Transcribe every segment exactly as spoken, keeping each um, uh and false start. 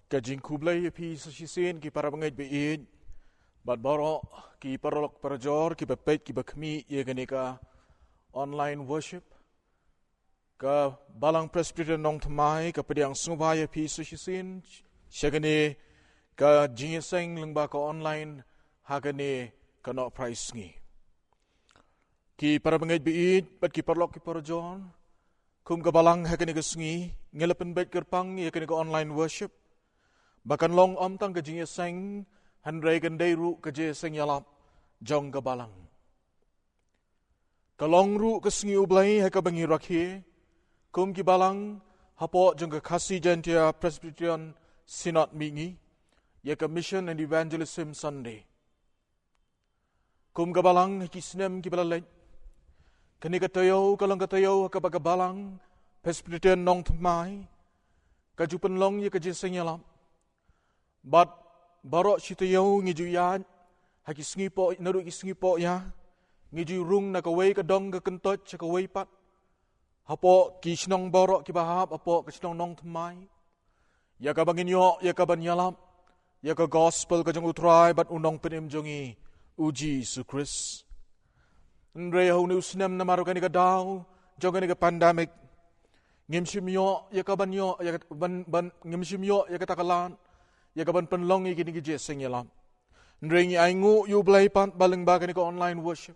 Ka jingkhublei ïa phi sa shisien ki para bangeit ba ïeit, bad baroh ki paralok parajor kiba peit kiba khmih ïa kane ka online worship. Ka Balang Presbyterian Nongthymmai ka pdiang sngewbha ïa phi sa shisien sha kane ka jingïaseng lyngba ka online ha kane ka Nohprah sngi. Ki para bangeit ba ïeit bad ki paralok ki parajor, kum ka Balang ha kane ka sngi ngi la pynbeit kyrpang ïa kane ka online worship ba kan long ym tang ka jingïaseng, hynrei kan dei ruh ka jingïaseng ïalap jong ka Balang. Ka long ruh ka sngi U Blei ha kaba ngi rakhe kum ki Balang hapoh jong ka Khasi Jaintia Presbyterian Synod Mihngi ïa ka Mission and Evangelism Sunday. Kum ka Balang ha ki snem kiba la leit, kane ka taïew ka long ka taïew ha kaba ka Balang Presbyterian Nongthymmai ka ju pynlong ïa ka jingïaseng ïalap. Bad baroh shi taïew ngi ju ïaid ha ki sngi poh, naduh ki sngi poh ïa, ngi ju rung na kawei ka dong ka kyntoit sha kawei pat, hapoh ki shnong baroh kiba hap hapoh ka shnong Nongthymmai, ïa kaba ngin ïoh ïa kaban ïalap ïa ka gospel ka jong U Trai bad U Nongpynim jong ngi, U Jisu Khrist. Hynrei ha une u snem, namar kane ka daw jong kane ka pandemic, ngim shym ïoh ïa kaban ïoh ïa ka, ban, ban, ngim shym ïoh ïa kata ka lad ïa kaban pynlong ïa kine ki jingïaseng ïalap. Hynrei ngi ainguh ïa U Blei pat ba lyngba kane ka online worship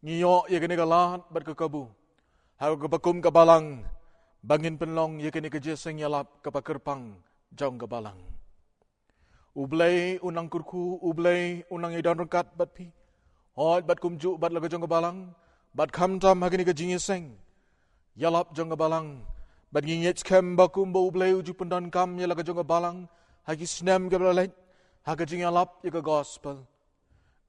ngi ïoh ïa kane ka lad bad ka kabu ha kaba kum ka Balang ba ngin pynlong ïa kane ka jingïaseng ïalap kaba kyrpang jong ka Balang. U Blei un nang kyrkhu, U Blei un nang ïadon ryngkat bad phi, hooid bad kumjuh bad la ka jong ka Balang, bad khamtam ha kane ka jingïaseng ïalap jong ka Balang. Bad ngi ngeit skhem ba kumba U Blei u ju pyndonkam ïa la ka jong ka Balang ha ki snem kiba la leit ha ka jingïalap ïa ka gospel,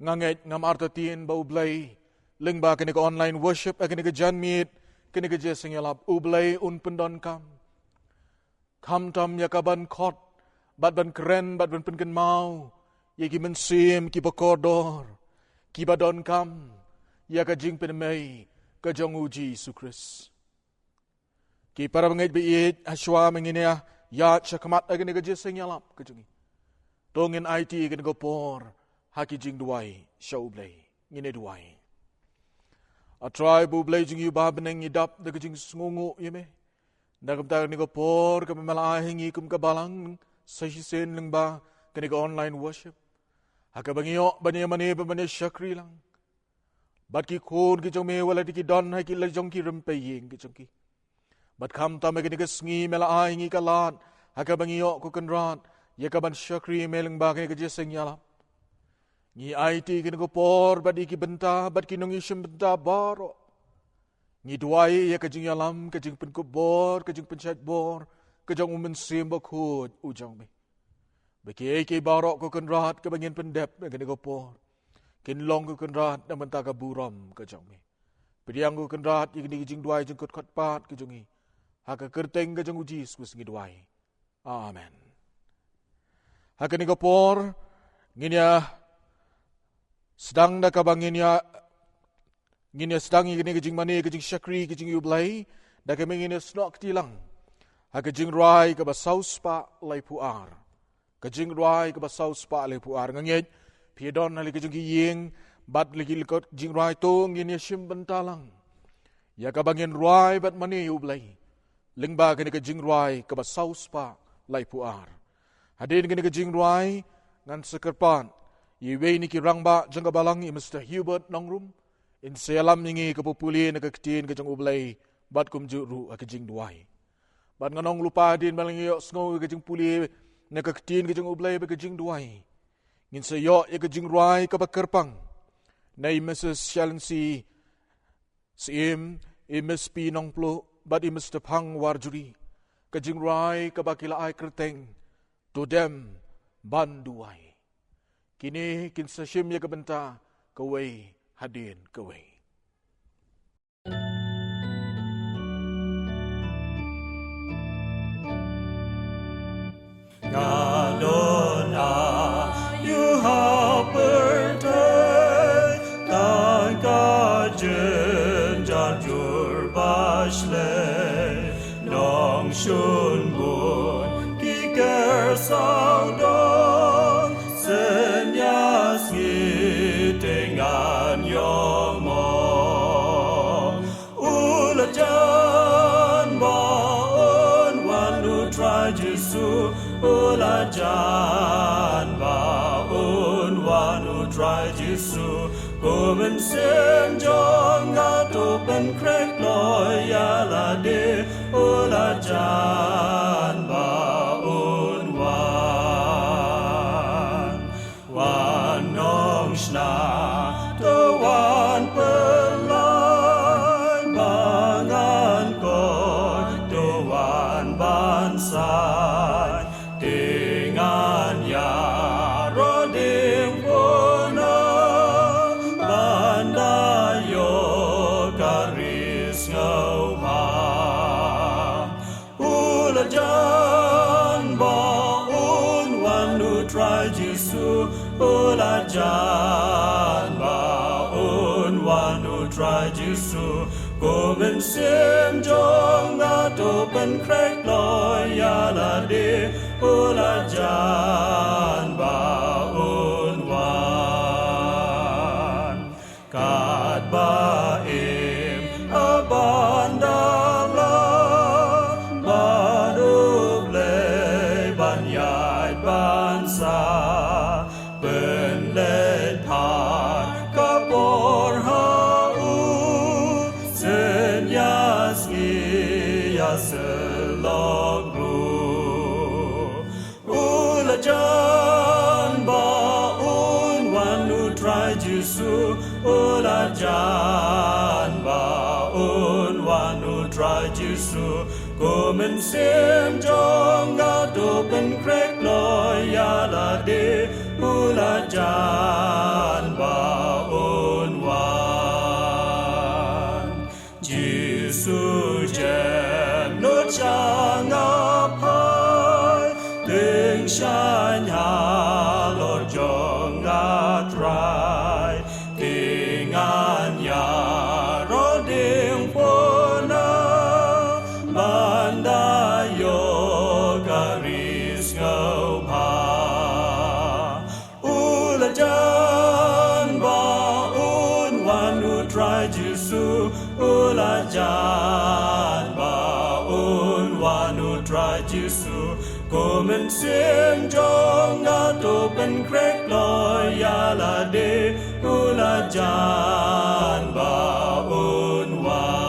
nga ngeit ngam artatien ba U Blei lyngba kane ka online worship ha kane ka janmiet, kane ka jingïaseng ïalap, U Blei un pyndonkam khamtam ïa kaban khot bad ban kren bad ban pynkynmaw ïa ki mynsiem kiba kordor, kiba donkam ïa ka jingpynmei ka jong U Jisu Khrist. Ki para bangeit ba ïeit, hashwa ma ngin ïa ïaid shakhmat ha kane ka jingïaseng ïalap ka jong ngi, to ngin aiti kane ka por ha ki jingduwai sha U Blei. Ngin ïa duwai. A Trai bad U Blei jong ngi uba ha bneng, ngi dap da ka jingsngewnguh ïa me na ka bynta kane ka por kaba me la ai ha ngi kum ka Balang sa shisien lyngba kane ka online worship, ha kaba ngi ïoh ban ïa mane bad ban ïa shakri lang bad ki khun ki jong me, wat la dei ki don ha ki la jong ki rympei ïing ki jong ki. Bad khamtam ha kane ka sngi me la ai ha ngi ka lad ha kaba ngi ïoh, ko Kynrad, ïa kaban shakri me lyngba kane ka jingïaseng ïalap. Ngi aiti kane ka por bad ïa ki bynta bad ki nongïashim bynta baroh. Ngi duwai ïa ka jingïalam, ka jingpynkup bor, ka jingpynshait bor ka jong U Mynsiem Bakhuid u jong me, ba kiei kiei baroh, ko Kynrad, kaba ngin pyndep ha kane ka por, kin long, ko Kynrad, na ka bynta ka burom ka jong me. Pdiang, ko Kynrad, ïa kine ki jingduwai jingkhot khot pat ka jong ngi, ha ka kyrteng ka jong U Jisu Khrist ngi duwai. Amen. Ha kane ka por ngin ïa sdang da kaba ngin ïa, ngin ïa sdang ïa kane ka jingmane, ka jingshakri ka jong ngi U Blei, da kaba ngin ïa snoh kti lang ha ka jingrwai kaba saw spah laiphew ar. Ka jingrwai kaba saw spah laiphew ar. Nga ngeit phi don ha la ka jong ki ïing bad la ki la ka jingrwai, to ngin ïa shim bynta lang ïa kaba ngin rwai bad mane ïa U Blei lyngba kane ka jingrwai kaba saw spah laiphew ar. Hadien kane ka jingrwai ngan sa kyrpad ïa iwei na ki rangbah jong ka Balang, i Mister Hubert Nongrum, in sa ïalam ïa ngi ka pule na ka ktien ka jong U Blei bad kumjuh ruh ha ka jingduwai. Bad ngan ong lypa, hadien ba la ngi ïohsngew ïa ka jingpule na ka ktien ka jong U Blei bad ka jingduwai, ngin sa ïoh ïa ka jingrwai kaba kyrpang na i Missus Shalency Syiem, i Miss P Nongpluh bad i Mister Phang Warjri, ka jingrwai kaba ki la ai kyrteng To Dem Ban Duwai. Kine kin sa shim ïa ka bynta kawei hadien kawei. Nga don ha ïu ha pyrthei, tang ka jynjar jur ba shlei, nongshun bun ki ker Sawdong, senyas ngi te ngan ïoh mo. U la jan ba un wan U Trai Jisu, u la jan ba un wan U Trai Jisu. Ko mynsiem jong nga to pynkhreh kloi ïa lade, u la jan ba un wan. Wan nong shna, to wan pynlait ba ngan koit, to wan ban sai. Te ngan ïaroh diengphna ban da ïoh ka ri sngewbha. U la jan ba un wan U Trai Jisu, u la jan ba un wan U Trai Jisu. Ko mynsiem jong nga to pynkhreh kloi ïa lade, u la jan ba un wan. Katba im a ban da la bad U Blei ban ïaid ban sah, pynleit pat ka por ha u, senyas ngi ïa sylok ruh. U la jan ba un wan U Trai Jisu, u la jan ba un wan U Trai Jisu. Ko mynsiem jong nga to pynkhreh kloi ïa lade, u la jan ba un wan. Jisu jem lut sha nga phai, tyngshaiñ halor jong nga Trai, te ngan ïaroh diengphna ban da ïoh ka ri sngewbha. U la jan ba un wan U Trai Jisu, u la jan ba un wan U Trai Jisu. Ko mynsiem jong nga to pynkhreh kloi ïa lade, u la jan ba un wan.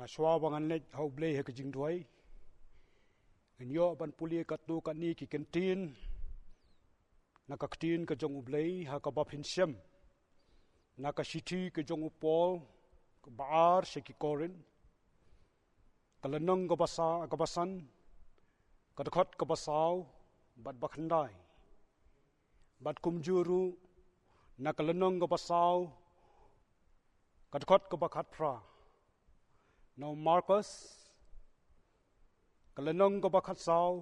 Ha shuwa ba ngan leit ha U Blei ha ka jingduwai, ngan ïoh ban pule katto katne ki kyntien na ka ktien ka jong U Blei ha kaba phin shem na ka shithi ka jong u Paul kaba ar sha ki Korinth, ka lynnong kaba sa, kaba san, ka dkhot kaba saw bad ba khyndai. Bad kumjuh ruh na ka lynnong kaba saw, ka dkhot kaba khatphra. Na u Markos, ka lynnong kaba khatsaw,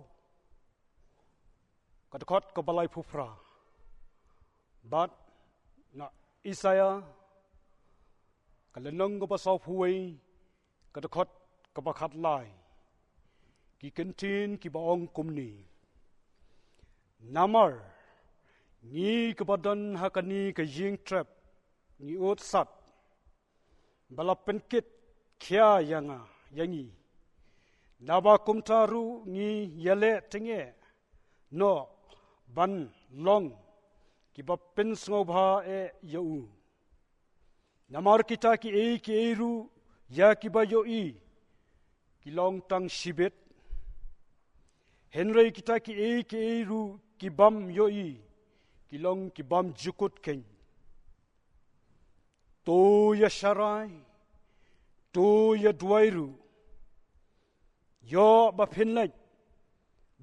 ka dkhot kaba laiphew phra. Bad na Isaïah, ka lynnong kaba sawphew wei, ka dkhot kaba khatlai. Ki kyntien kiba ong kumne: Namar ngi kiba don ha kane ka ïing trep ngi ud sat ba la pynkit khia ïa nga, ïa ngi. Naba kumta ruh ngi ïaleh tyngeh noh ban long kiba pynsngewbha eh ïa u. Namar kita kiei kiei ruh ïa kiba ïohi ki long tang shibit, hynrei kita kiei kiei ruh ki bym ïohi ki long ki bymjukut keiñ. To ïasharai, to ïaduwai ruh, ïoh ba phin leit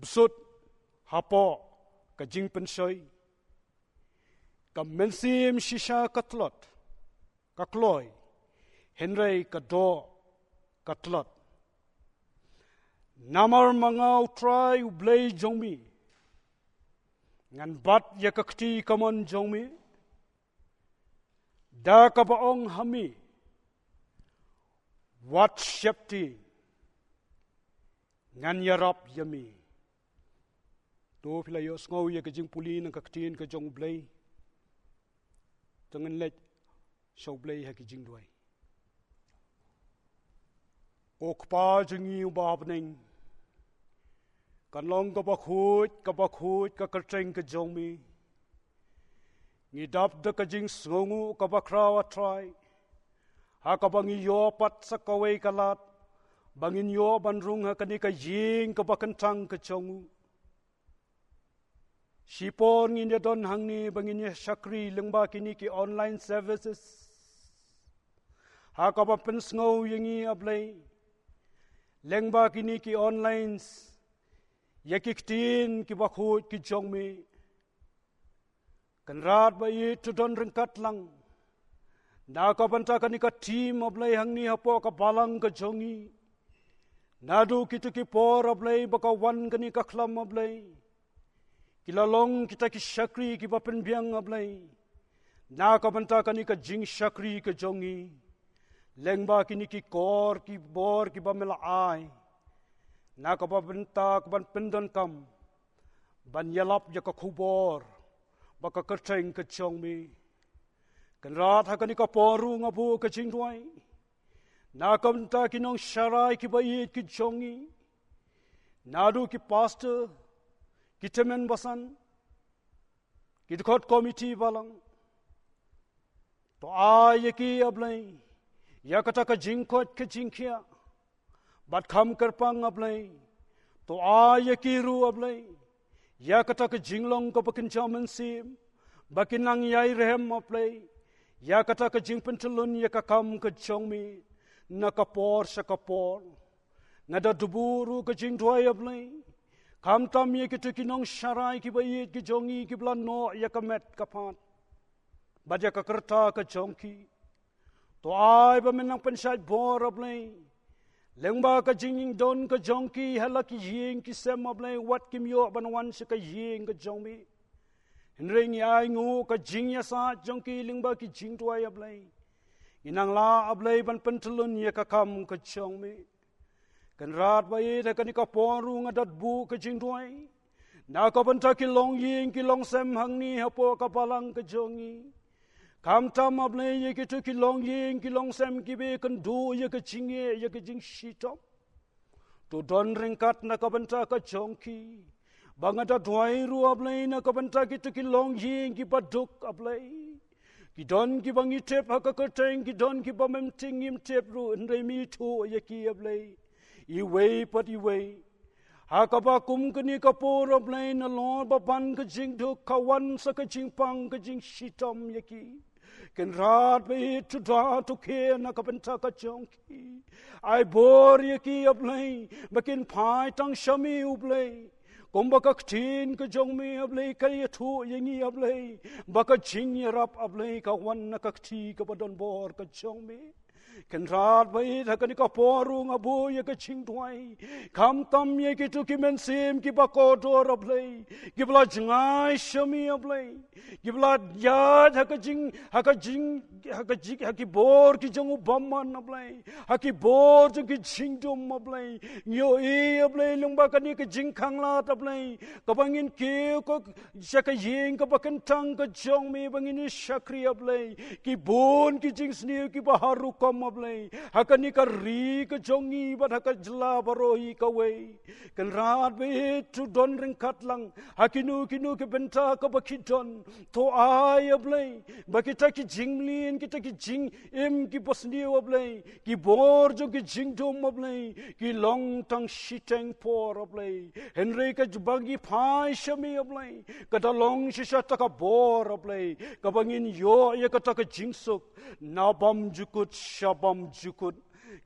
bsut hapoh ka jingpynshoi. Ka mynsiem shisha ka tlot, ka kloi, hynrei ka doh ka tlot. Namar ma nga u Trai u Blei jong mi, ngan bat ïa ka kti kamon jong mi, da kaba ong ha mi, wat sheptieng, ngan ïarap ïa mi. To phi la ïohsngew ïa ka jingpule na ka ktien ka jong u Blei. To ngin leit sha u Blei ha ki jingduwai. Ko Kpa jong ngi uba ha bneng, kan long kaba khuid, kaba khuid ka kyrteng ka jong mi. Ngi dap da ka jingsngewnguh kaba khraw, ah Trai, ha kaba ngi ïoh pat sa kawei ka lad ba ngin ïoh ban rung ha kane ka ïing kaba kyntang ka jong u. Shipor ngin ïa don hangne ba ngin ïa shakri lyngba kine ki online services, ha kaba pynsngew ïa ngi, ah Blei, lyngba kine ki online, ïa ki ktien kiba khuid ki jong mi. Kynrad ba ïeit, to don ryngkat lang na ka bynta kane ka team, ah Blei, hangne hapoh ka balang ka jong ngi. Naduh kito ki por, ah Blei, ba ka wan kane ka khlam, ah Blei, ki la long kita ki shakri kiba pynbiang, ah Blei, na ka bynta kane ka jingshakri ka jong ngi. Lyngba kine ki kor ki bor kiba me la ai, na kaba bynta ka ban pyndonkam ban ïalap ïa ka khubor ba ka kyrteng ka jong mi. Kynrad ha kane ka por ruh nga buh ka jingduwai na ka bynta ki nongsharai kiba ïeit ki jong ngi, naduh ki pastor, ki tymmen basan, ki dkhot komiti balang. To ai ïa ki, ah Blei, ïa kata ka jingkoit ka jingkhiah bad kham kyrpang, ah Blei. To ai ïa ki ruh, ah Blei, ïa kata ka jinglong kaba kynja mynsiem ba kin nang ïai rhem, ah Blei, ïa kata ka jingpyntyllun ïa ka kam ka jong mi na ka por sha ka por. Nga da dubur ruh ka jingduwai, ah Blei, khamtam ïa kito ki nongsharai kiba ïeit ki jong ngi kiba la noh ïa ka met ka phad bad ïa ka rta ka jong ki. To ai ba men nang pynshait bor, ah Blei, lyngba ka jingdon ka jong ki ha la ki ïing ki sem, ah Blei, wat kim ïoh ban wan sha ka ïing ka jong mi. Hynrei ngi ainguh ka jingïasaid jong ki lyngba ki jingduwai, ah Blei, ngi nang lah, ah Blei, ban pyntyllun ïa ka kam ka jong mi. Kynrad ba ïeit, ha kane ka por ruh nga da buh ka jingduwai na ka bynta ki longïing ki longsem hangne hapoh ka balang ka jong ngi. Khamtam, ah Blei, ïa kito ki longïing ki longsem kiba kynduh ïa ka jingeh, ïa ka jingshitom. To don ryngkat na ka bynta ka jong ki. Ba nga da duwai ruh, ah Blei, na ka bynta kito ki longïing kiba duk, ah Blei. Ki don kiba ngi tip ha ka kyrteng, ki don kiba mem tip, ngim tip ruh, hynrei me ithuh ïa ki, ah Blei, iwei pat iwei. Ha kaba kum kane ka por, ah Blei, nalor ba ban ka jingduk ka wan sa ka jingpang ka jingshitom ïa ki. Kynrad ba ïeit, to da, to khie na ka bynta ka jong ki. Ai bor ïa ki, ah Blei, ba kin phai tang sha me, ah Blei. Kumba ka ktien ka jong me, ah Blei, ka ïathuh ïa ngi, ah Blei, ba ka jingïarap, ah Blei, ka wan na ka kti kaba don bor ka jong me. Kynrad ba ïeit, ha kane ka por ruh nga buh ïa ka jingduwai khamtam ïa kito ki mynsiem kiba kordor, ah Blei, kiba la jngai sha me, ah Blei, kiba la ïaid ha ka jing, ha ka jing, ha ka jing, ha ki bor ki jong u bymman, ah Blei, ha ki bor jong ki jingdum, ah Blei. Ngi ïohi, ah Blei, lyngba kane ka jingkhanglad, ah Blei, kaba ngin kiew ko sha ka ïing kaba kyntang ka jong me ba ngin ïa shakri, ah Blei, ki bun ki jingsniew kiba har rukom, ah Blei, ha kane ka ri ka jong ngi bad ha ka jylla baroh hi kawei. Kynrad ba ïeit, to don ryngkat lang ha kino kino ki bynta kaba ki don. To ai, ah Blei, ba kita ki jingmlien, kita ki jingim kiba sniew, ah Blei, ki bor jong ki jingdum, ah Blei, ki long tang shiteng por, ah Blei. Hynrei ka jubab ngi phai sha me, ah Blei, ka da long shisha ta ka bor, ah Blei, kaba ngin ïoh ïa kata ka jingsuk na bymjukut sha bymjukut.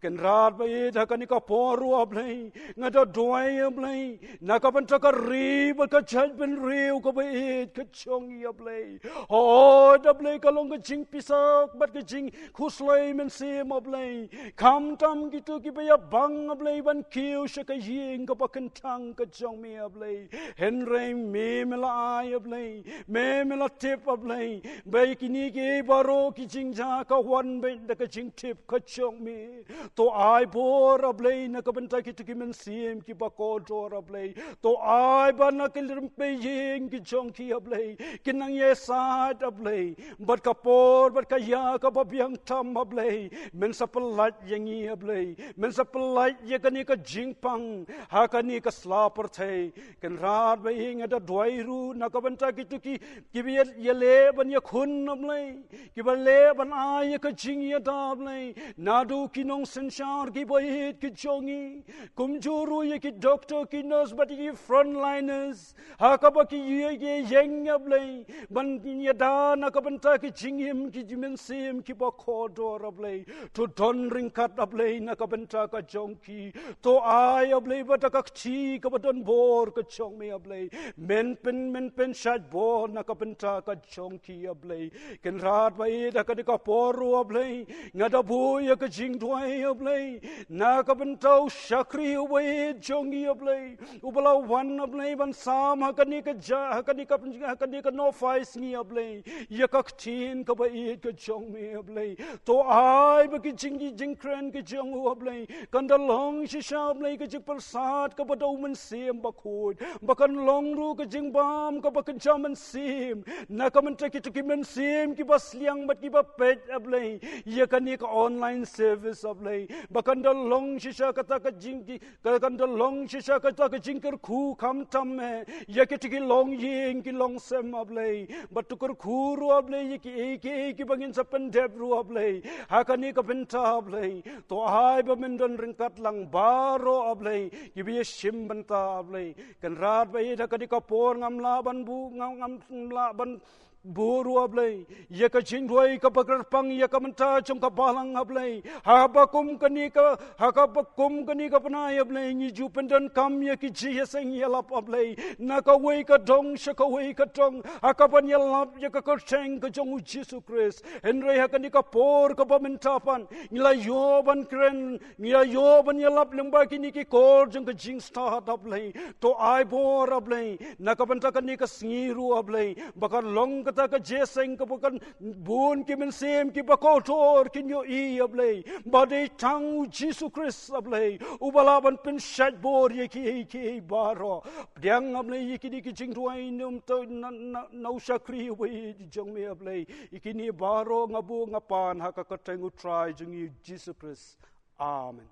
Kynrad ba ïeit, ha kane ka por ruh, A Blei, nga da duwai, A Blei, na ka bynta ka ri bad ka jaitbynriew kaba ïeit ka jong ngi, A Blei. Hooid, A Blei, ka long ka jingpisa bad ka jingkhuslai mynsiem, A Blei. Khamtam kito kiba ïa bang, A Blei, ban kiew sha ka ïing kaba kyntang ka jong me, A Blei. Hynrei me, me la ai, A Blei, me, me la tip, A Blei, ba ïa kine kiei baroh ki jingjia ka wan beit da ka jingtip ka jong me. To ai bor, A Blei, na ka bynta kito ki mynsiem kiba kordor, A Blei. To ai ba na ki lympe ïing ki jong ki, A Blei, kin nang ïasaid, A Blei, bad ka por bad ka ïa kaba biang tam, A Blei, men sa pyllait ïa ngi, A Blei, men sa pyllait ïa kane ka jingpang ha kane ka sla pyrthei. Kynrad ba ïeit, nga da duwai ruh na ka bynta kito ki, kiba ïa, ïaleh ban ïakhun, A Blei, kiba leh ban ai ïa ka jingïada, A Blei, naduh ki nongsynshar kiba ïeit ki jong ngi, kumjuh ruh ïa ki doktor, ki nurse bad ïa ki frontliners, ha kaba ki ïa, ïa ïeng, A Blei, ban ïada na ka bynta ki jingim ki jingmynsiem kiba kordor, A Blei. To don ryngkat, A Blei, na ka bynta ka jong ki. To ai, A Blei, ba da ka kti kaba don bor ka jong me, A Blei, men pyn, men pynshait bor na ka bynta ka jong ki, A Blei. Kynrad ba ïeit, ha kane ka por ruh, A Blei, nga da buh ïa ka jingduwai, A Blei, na ka bynta u shakri uba ïeit jong ngi, A Blei, uba la wan, A Blei, ban sam ha kane ka ja, ha kane ka, ha kane ka Nohphai Sngi, A Blei, ïa ka ktien kaba ïeit ka jong me, A Blei. To ai ba ki jing, ki jingkren ki jong u, A Blei, kan da long shisha, A Blei, ka jingpyrsad kaba da u Mynsiem Bakhuid, ba kan long ruh ka jingbam kaba kynja mynsiem na ka bynta kito ki mynsiem kiba sliang bad kiba peit, A Blei, ïa kane ka online service, A Blei, ba kan da long shisha kata ka jing, ka, kan da long shisha kata ka jingkyrkhu khamtam, eh, ïa kito ki longïing ki longsem, A Blei, bad to kyrkhu ruh, A Blei, ïa kiei kiei kiba ngin sa pyndep ruh, A Blei, ha kane ka bynta, A Blei. To ai ba men don ryngkat lang baroh, A Blei, kiba ïashim bynta, A Blei. Kynrad ba ïeit, ha kane ka por ngam lah ban buh, ngam, ngam lah ban buh ruh, A Blei, ïa ka jingduwai kaba kyrpang ïa ka bynta jong ka balang, A Blei. Haba kum kane ka, haba kum kane ka bnai, A Blei, ngi ju pyndonkam ïa ki jingïaseng ïalap, A Blei, na kawei ka dong sha kawei ka dong, ha kaban ïalap ïa ka kyrteng ka jong u Jisu Khrist. Hynrei ha kane ka por kaba mynta pat, ngi la ïoh ban kren, ngi la ïoh ban ïalap lyngba kine ki kor jong ka jingstad, A Blei. To ai bor, A Blei, na ka bynta kane ka sngi ruh, A Blei, ba kan long kata ka jingïaseng kaba kan bun ki mynsiem kiba kordor kin ïohi, A Blei, ba dei tang u Jisu Khrist, A Blei, uba lah ban pynshait bor ïa kiei kiei baroh. Pdiang, A Blei, ïa kine ki jingduwai na, na, na, na u shakri uba ïeit jong me, A Blei. Ïa kine baroh nga buh nga pan ha ka kyrteng u Trai jong ngi Jisu Khrist. Amen.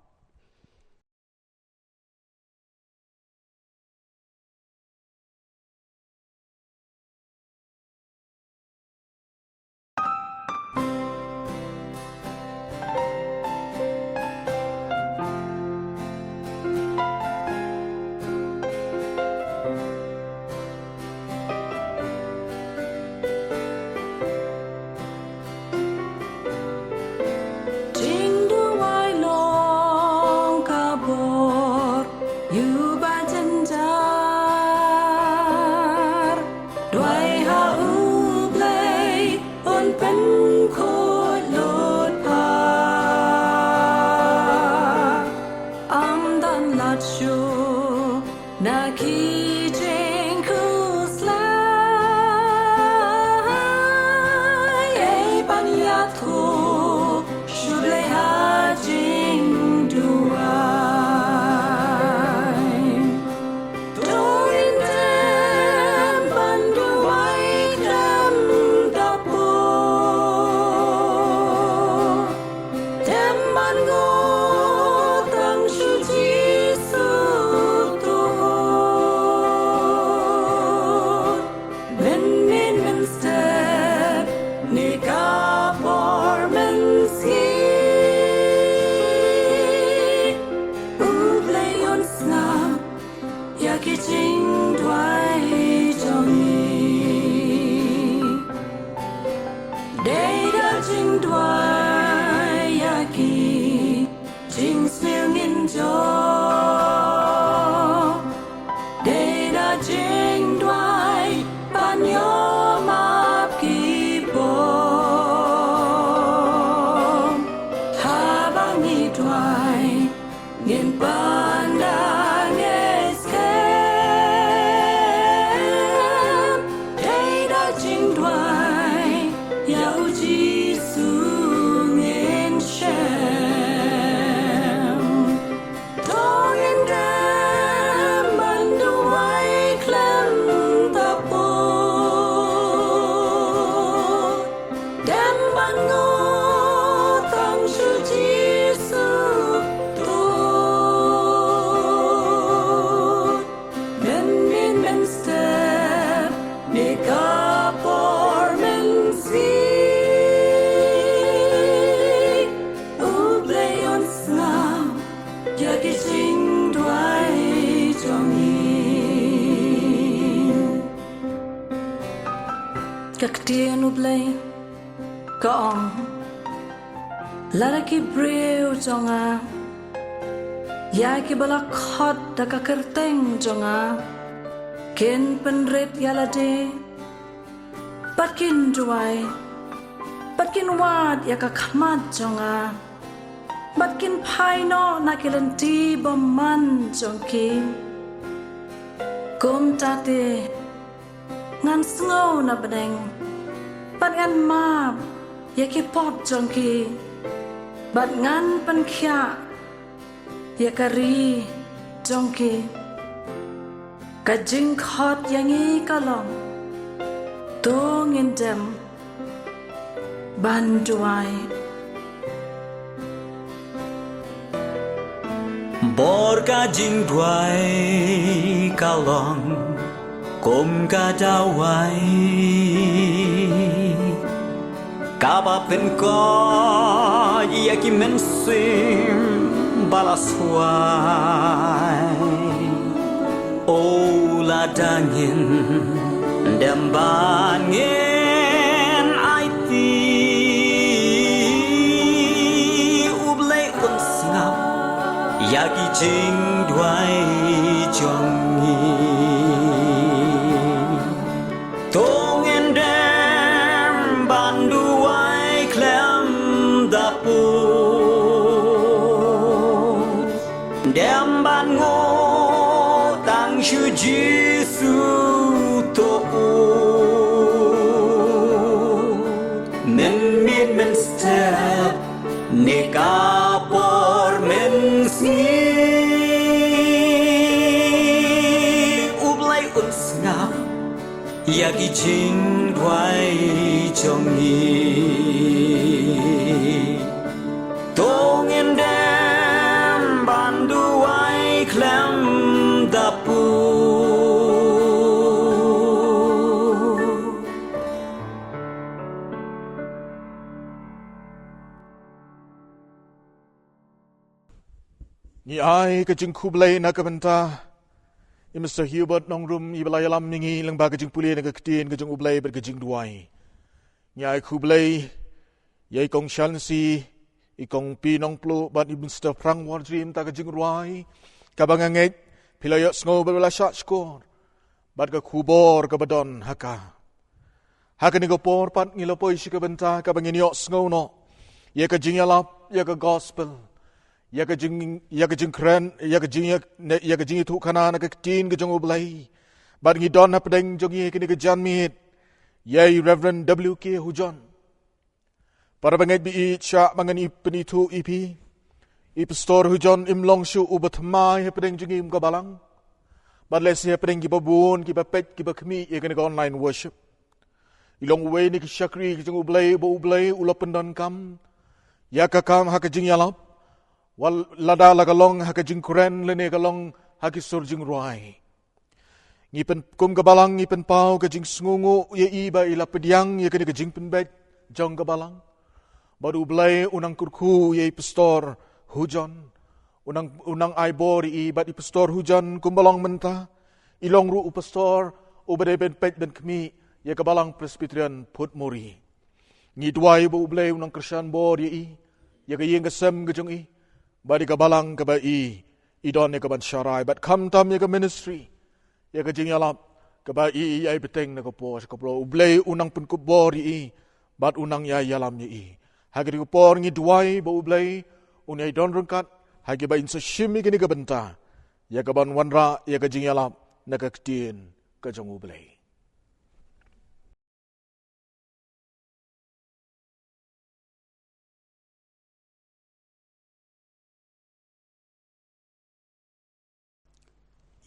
Jingduwai long ka bor ïa u ba jynjar. Duwai ha U Blei un pynkhuid lut pha. Ym don lad shuh na ki jingkhuslai, ei ban ïathuh sha U Blei ha jingduwai. To ngin dem ban duwai khlem da phuh. Dem ban ngop tang sha U Jisu to. Mynmiet mynstep ne ka por mynsngi, U Blei un sngap ïa ki jingduwai jong ngi. Dei da jingduwai ïa ki Dei da jingduwai ban ïoh map ki pop. Haba ngi duwai, ngin pan da ngi skhem. Dei da jingduwai ïa u Jisu ngin shem. To ngin dem ban duwai khlem da pop. Dem ban ngop tang sha u Jisu to mynmiet mynstep ne ka por mynsngi. U Blei un sngap ïa ki jingduwai jong ngi. Ka ktien U Blei ka ong, lada ki briew jong nga, ïa kiba la khot da ka kyrteng jong nga, kin pynrit ïa lade, bad kin duwai, bad kin wad ïa ka khmat jong nga, bad kin phai noh na ki lynti bymman jong ki, kumta te ngan sngew na bneng, bad ngan map ïa ki pop jong ki, bad ngan pynkhiah ïa ka ri jong ki. Ka jingkhot ïa ngi ka long, to ngin dem ban duwai. Bor ka jingduwai ka long kum ka dawai kaba pynkoit ïa ki mynsiem ba la swai. O lada ngin dem ban ngin aiti, U Blei un sngap ïa ki jingduwai jong ngi. To ngin dem ban duwai khlem da pop. Dem ban ngop tang sha u Jisu to. Mynmiet mynstep ne ka por mynsngi, U Blei un sngap ïa ki jingduwai jong ngi. To ngin dem ban duwai khlem da pop. Ngi ai ka jingkhublei na ka bynta i Mister Hubert Nongrum, iba la ïalam ïa ngi lyngba ka jingpule na ka ktien ka jong U Blei bad ka jingduwai. Ngi ai khublei ïa i Kong Shansi, i Kong Pi Nongpluh bad i Mister Phrang Warjri mynta ka jingrwai kaba nga ngeit phi la ïohsngew bad la shah shkor. Bad ka khubor kaba don ha ka. Ha kane ka por pat ngi la poi sha ka bynta kaba ngin ïohsngew noh ïa ka jingïalap, ïa ka gospel, ïa ka jing, ïa ka jingkren, ïa ka jing, ïa, ïa ka jingïathuhkhana na ka ktien ka jong U Blei. Bad ngi don hapdeng jong ngi ha kane ka janmiet ïa i Reverend W K Hujon. Para bangeit, ba i shah ba ngan ïa pynithuh ïa phi, i Pastor Hujon im long shuh uba thymmai hapdeng jong ngi kum ka balang. Bad lehse hapdeng kiba bun, kiba peit, kiba khmih ïa kane ka online worship. I long uwei na ki shakri ki jong U Blei ba U Blei u la pyndonkam ïa ka kam ha ka jingïalap, wat lada la ka long ha ka jingkren lane ka long ha ki sur jingrwai. Ngi pyn, kum ka balang ngi pynpaw ka jingsngewnguh ïa i ba i la pdiang ïa kane ka jingpynbeit jong ka balang. Bad U Blei u nang kyrkhu ïa i Pastor Hujon, u nang, u nang ai bor ïa i. Bad i Pastor Hujon kumba long mynta, i long ruh u pastor uba dei ban peit ban khmih ïa ka Balang Presbyterian Phutmuri. Ngi duwai ba U Blei u nang kyrshan bor ïa i, ïa ka ïing ka sem ka jong i, Bad ïa ka balang kaba i, i don ïa ka ban sharai, bad khamtam ïa ka ministry, ïa ka jingïalap, kaba i, i ai bteng na ka por sha ka por. U Blei un nang pynkupbor ïa i, bad un nang ïai ïalam ïa i. Ha kane ka por ngi duwai ba U Blei un ïai don ryngkat ha kiba in sa shim ïa kane ka bynta, ïa ka ban wanrah ïa ka jingïalap na ka ktien ka jong U Blei.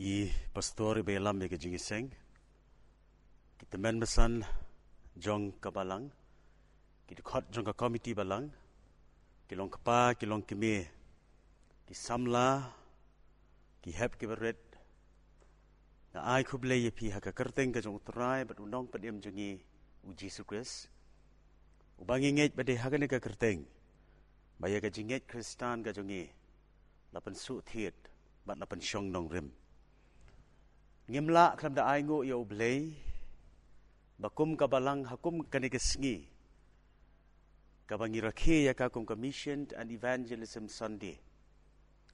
I pastor iba ïalam ïa ka jingïaseng, ki tymmen basan jong ka balang, ki dkhot jong ka komiti balang, ki long kpa, ki long kmie, ki samla, ki hep kiba rit, nga ai khublei ïa phi ha ka kyrteng ka jong U Trai bad U Nongpynim jong ngi U Jisu Khrist, uba ngi ngeit ba dei ha kane ka kyrteng ba ïa ka jingngeit Khristan ka jong ngi la pynsuh thied bad la pynshong nongrim. Ngim lah khlem da ainguh ïa U Blei ba kum ka balang ha kum kane ka sngi kaba ngi rakhe ïa ka kum ka Mission and Evangelism Sunday,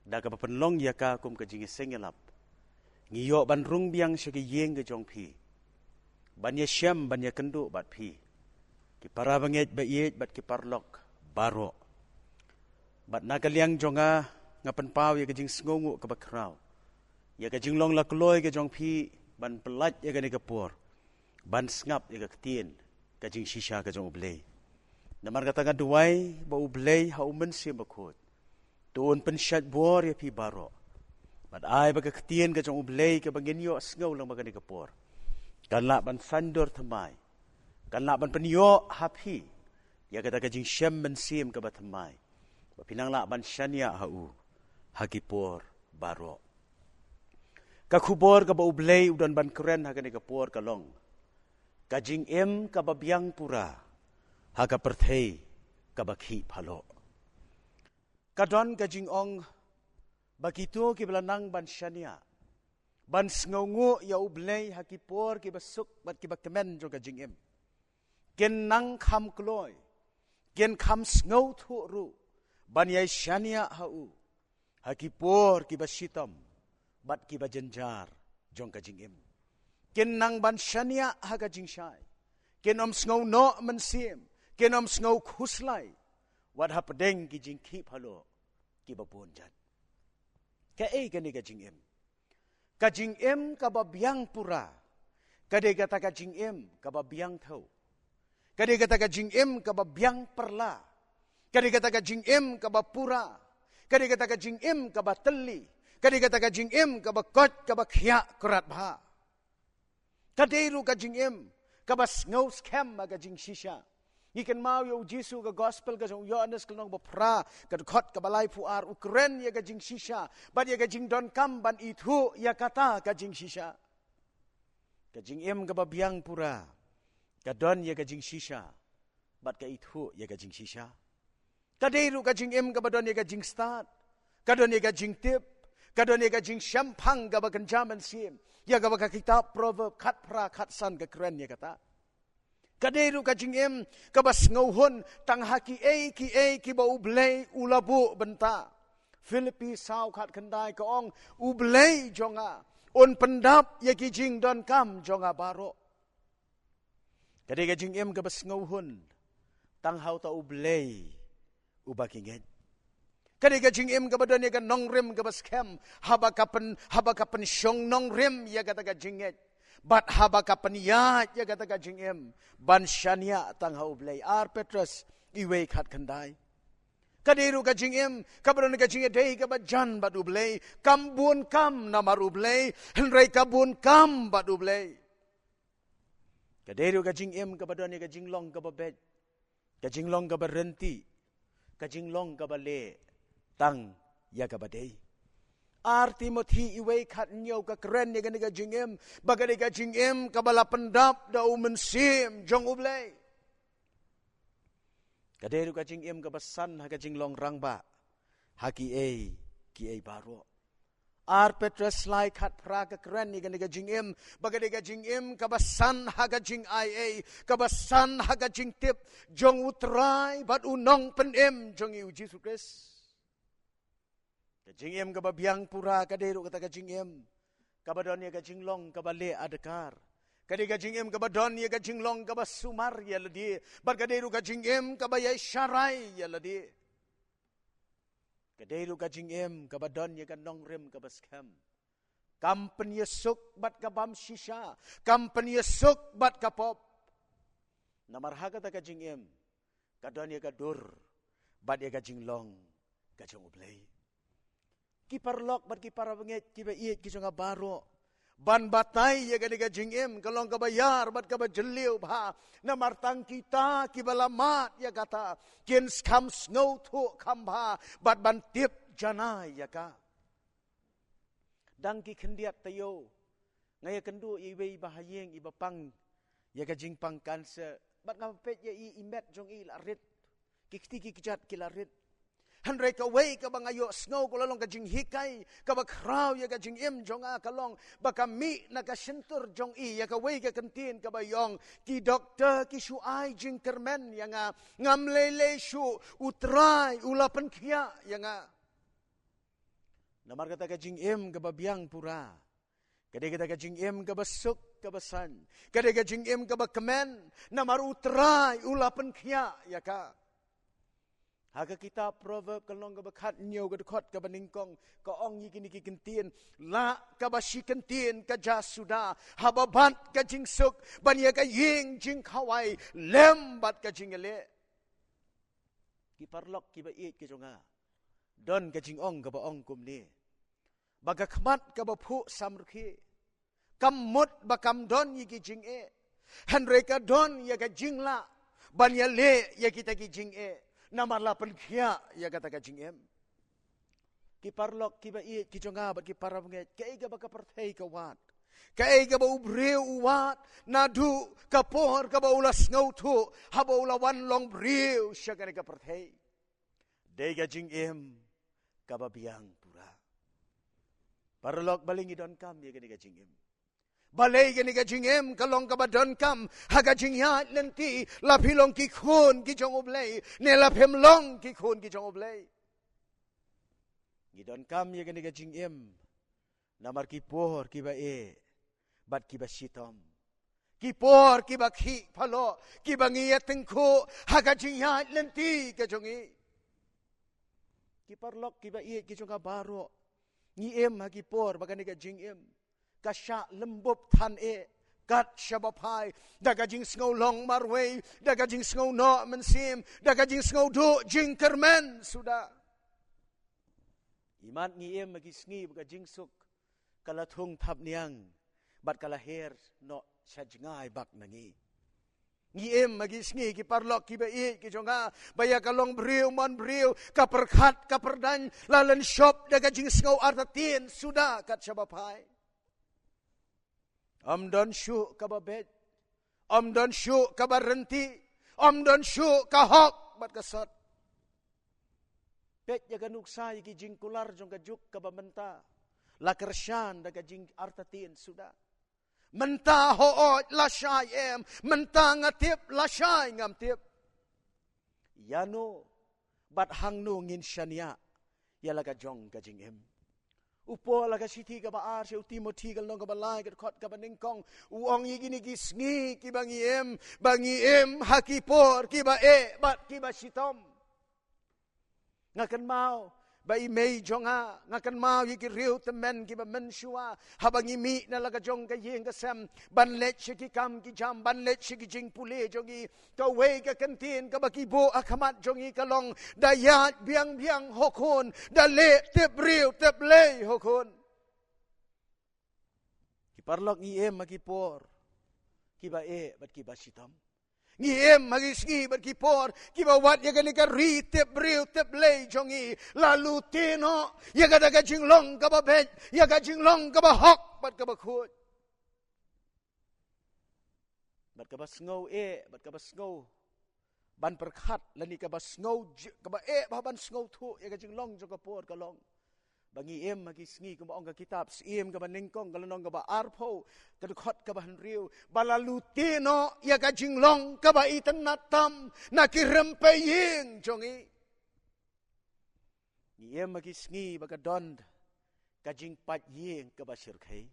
da kaba pynlong ïa ka kum ka jingïaseng ïalap, ngi ïoh ban rung biang sha ka ïing ka jong phi, ban ïashem, ban ïakynduh bad phi, ki para bangeit ba ïeit bad ki paralok baroh. Bad na ka liang jong nga, nga pynpaw ïa ka jingsngewnguh kaba khraw ïa ka jinglong la kloi ka jong phi ban pyllait ïa kane ka por ban sngap ïa ka ktien ka jingshisha ka jong U Blei. Namar kata nga duwai ba U Blei ha U Mynsiem Bakhuid to un pynshait bor ïa phi baroh, bad ai ba ka ktien ka jong U Blei kaba ngin ïohsngew lyngba kane ka por kan lah ban saiñdur thymmai, kan lah ban pynïoh ha phi ïa kata ka jingshem mynsiem kaba thymmai, ba phin nang lah ban shaniah ha U ha ki por baroh. Ka khubor kaba U Blei u don ban kren ha kane ka por ka long ka jingim kaba biang pura ha ka pyrthei kaba khih phaloh. Ka don ka jingong ba kito kiba la nang ban shaniah, ban sngewnguh ïa U Blei ha ki por kiba suk bad kiba kmen jong ka jingim, kin nang kham kloi, kin kham sngewthuh ruh ban ïai shaniah ha U ha ki por kiba shitom bad kiba jynjar jong ka jingim. Kin nang ban shaniah ha ka jingshai, kin ym sngew noh mynsiem, kin ym sngew khuslai wat hapdeng ki jingkhih phaloh kiba bun jait. Kaei kane ka jingim? Ka jingim kaba biang pura ka dei kata ka jingim kaba biang thew, ka dei kata ka jingim kaba biang pyrla, ka dei kata ka jingim kaba pura, ka dei kata ka jingim kaba tylli, ka dei kata ka jingim kaba koit, kaba khiah krat bha. Ka dei ruh ka jingim kaba sngew skhem ha ka jingshisha. Ngi kynmaw ïa U Jisu, ka gospel ka jong u Ïoannis, ka lynnong ba phra, ka dkhot kaba laiphew ar, u kren ïa ka jingshisha bad ïa ka jingdonkam ban ithuh ïa kata ka jingshisha. Ka jingim kaba biang pura ka don ïa ka jingshisha bad ka ithuh ïa ka jingshisha. Ka dei ruh ka jingim kaba don ïa ka jingstad, ka don ïa ka jingtip, ka don ïa ka jingshemphang kaba kynja mynsiem, ïa kaba ka kitab Proverb khatphra khatsan ka kren ïa kata. Ka dei ruh ka jingim kaba sngewhun tang ha kiei kiei kiba U Blei u la buh bynta. Philippi saw khatkhyndai ka ong, U Blei jong nga un pyndap ïa ki jingdonkam jong nga baroh. Ka dei ka jingim kaba sngewhun tang ha uta U Blei uba ngi ngeit. Ka dei ka jingim kaba don ïa ka nongrim kaba skhem, haba ka pyn, haba ka pynshong nongrim ïa kata ka jingngeit bad haba ka pynïaid ïa kata ka jingim ban shaniah tang ha U Blei. Ar Petros iwei khatkhyndai. Ka dei ruh ka jingim kaba don ïa ka jingïadei kaba jan bad U Blei. Kam bun kam namar U Blei, hynrei ka bun kam bad U Blei. Ka dei ruh ka jingim kaba don ïa ka jinglong kaba beit, ka jinglong kaba ryntih, ka jinglong kaba leh tang ïa kaba dei. Ar Timothi iwei khathynñiew ka kren ïa kane ka jingim ba ka dei ka jingim kaba la pyndap da U Mynsiem jong U Blei. Ka dei ruh ka jingim kaba san ha ka jinglong rangbah ha kiei kiei baroh. Ar Petros lai khatphra ka kren ïa kane ka jingim ba ka dei ka jingim kaba san ha ka jingai ei, kaba san ha ka jingtip jong U Trai bad U Nongpynim jong ngi U Jisu Khrist. Ka jingim kaba biang pura ka dei ruh kata ka jingim kaba don ïa ka jinglong kaba leh adkar. Ka dei ka jingim kaba don ïa ka jinglong kaba sumar ïa lade. Bad ka dei ruh ka jingim kaba ïai sharai ïa lade. Ka dei ruh ka jingim kaba don ïa ka nongrim kaba skhem. Kam pynïasuk bad ka bam shisha. Kam pynïasuk bad ka pop. Namar ha kata ka jingim ka don ïa ka dur bad ïa ka jinglong ka jong U Blei. Ki paralok bad ki parabangeit kiba ïeit ki jong nga baroh, ban batai ïa kane ka jingim ka long kaba ïar bad kaba jylliew bha. Namar tang kita kiba la mad ïa kata kin kham sngewthuh kham bha bad ban tip janai ïa ka. Dang ki khyndiat taïew nga ïakynduh ïa iwei iba ha ïing iba pang ïa ka jingpang cancer. Bad nga peit ïa i, i met jong i la rit. Ki kti ki kjat ki la rit. Hynrei kawei kaba nga ïohsngew ka la long ka jinghikai kaba khraw ïa ka jingim jong nga ka long ba ka mih na ka shyntur jong i ïa kawei ka kyntien kaba ïong, ki doktor ki shu ai jingkyrmen ïa nga. Ngam lei lei shuh, U Trai u la pynkhiah ïa nga. Namar kata ka jingim kaba biang pura ka dei kata ka jingim kaba suk kaba saiñ, ka dei ka jingim kaba kmen. Namar U Trai u la pynkhiah ïa ka. Ha ka kitab Proverb ka lynnong kaba khathynñiew ka dkhot kaba nyngkong ka ong ïa kine ki kyntien, lah kaba shi kyntien ka ja suda, haba bat ka jingsuk, ban ïa ka ïing jingkhawai lem bad ka jingïaleh. Ki paralok kiba ïeit ki jong nga, don ka jingong kaba ong kumne, ba ka khmat kaba phuh samrkhie, kam mut ba kam don ïa ki jingeh, hynrei ka don ïa ka jinglah ban ïaleh ïa kita ki jingeh, namar la pynkhiah ïa kata ka jingim. Ki paralok kiba ïeit ki jong nga bad ki parabangeit, kaei kaba ka pyrthei ka wad, kaei kaba u briew u wad, naduh ka por kaba u la sngewthuh haba u la wan long briew sha kane ka pyrthei, dei ka jingim kaba biang pura. Paralok, balei ngi donkam ïa kane ka jingim? Balei kane ka jingim ka long kaba donkam ha ka jingïaid lynti, la phi long ki khun ki jong U Blei ne la phim long ki khun ki jong U Blei? Ngi donkam ïa kane ka jingim namar ki por kiba eh bad kiba shitom, ki por kiba khih phalok kiba ngi ïa tyngkhuh ha ka jingïaid lynti ka jong ngi. Ki paralok kiba ïeit ki jong nga baroh, ngi im ha ki por ba kane ka jingim ka shah lymbup than eh kat shaba phai da ka jingsngew long marwei, da ka jingsngew noh mynsiem, da ka jingsngew duh jingkyrmen suda. Imat ngi im ha ki sngi ba ka jingsuk ka la thung thapniang bad ka la her noh sha jngai bak na ngi. Ngi im ha ki sngi, ki paralok kiba ïeit ki jong nga, ba ïa ka long briew man briew ka pyrkhat ka pyrdaiñ la lynshop da ka jingsngew artatien suda kat shaba phai. Ym don shuh kaba beit, ym don shuh kaba rynti, ym don shuh ka hok bad ka sot. Peit ïa ka nuksa ïa ki jingkular jong ka juk kaba mynta, la kyrshan da ka jingartatien suda. Mynta hooid lashai em, mynta nga tip lashai ngam tip. Ïano bad hangno ngin shaniah ïa la ka jong ka jingim? U Paul ha ka shithi kaba ar sha u Timothi ka lynnong kaba lai ka dkhot kaba nyngkong, u ong ïa kine ki sngi kiba ngi im, ba ngi im ha ki por kiba eh bad kiba shitom. Nga kynmaw ba i mei jong nga, nga kynmaw ïa ki riew tymmen kiba mynshuwa, haba ngi mih na la ka jong ka ïing ka sem ban leit sha ki kam ki jam, ban leit sha ki jingpule jong ngi, kawei ka kyntien kaba ki buh ha khmat jong ngi ka long, da ïaid biang biang ho khun, da leh tip briew tip Blei ho khun. Ki paralok, ngi im ha ki por kiba eh bad kiba shitom. Ngi im ha ki sngi bad ki por kiba wat ïa kane ka ri tip briew tip Blei jong ngi la lute noh ïa kata ka jinglong kaba beit, ïa ka jinglong kaba hok bad kaba khuid. Bad kaba sngew eh bad kaba sngew ban pyrkhat lane kaba sngew j-, kaba eh bha ban sngewthuh ïa ka jinglong jong ka por ka long ba ngi im ha ki sngi, kumba ong ka kitab Syiem kaba nyngkong ka lynnong kaba arphew ka dkhot kaba hynriew, ba la lute noh ïa ka jinglong kaba itynnad tam na ki rympei ïing jong ngi. Ngi im ha ki sngi ba ka don ka jingpait ïing kaba shyrkhei.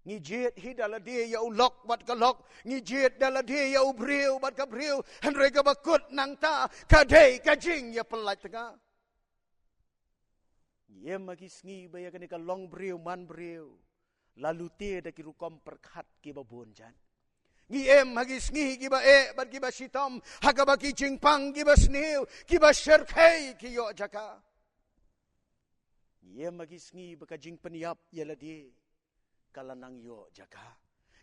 Ngi jied hi da lade ïa u lok bad ka lok, ngi jied da lade ïa u briew bad ka briew, hynrei kaba kut nangta ka dei ka jingïapyllait tnga. Ngi im ha ki sngi ba ïa kane ka long briew man briew la lute da ki rukom pyrkhat kiba bun jan. Ngi im ha ki sngi kiba eh bad kiba shitom, ha kaba ki jingpang kiba sniew, kiba shyrkhei ki ïoh jaka. Ngi im ha ki sngi ba ka jingpynïap ïa lade ka la nang ïoh jaka.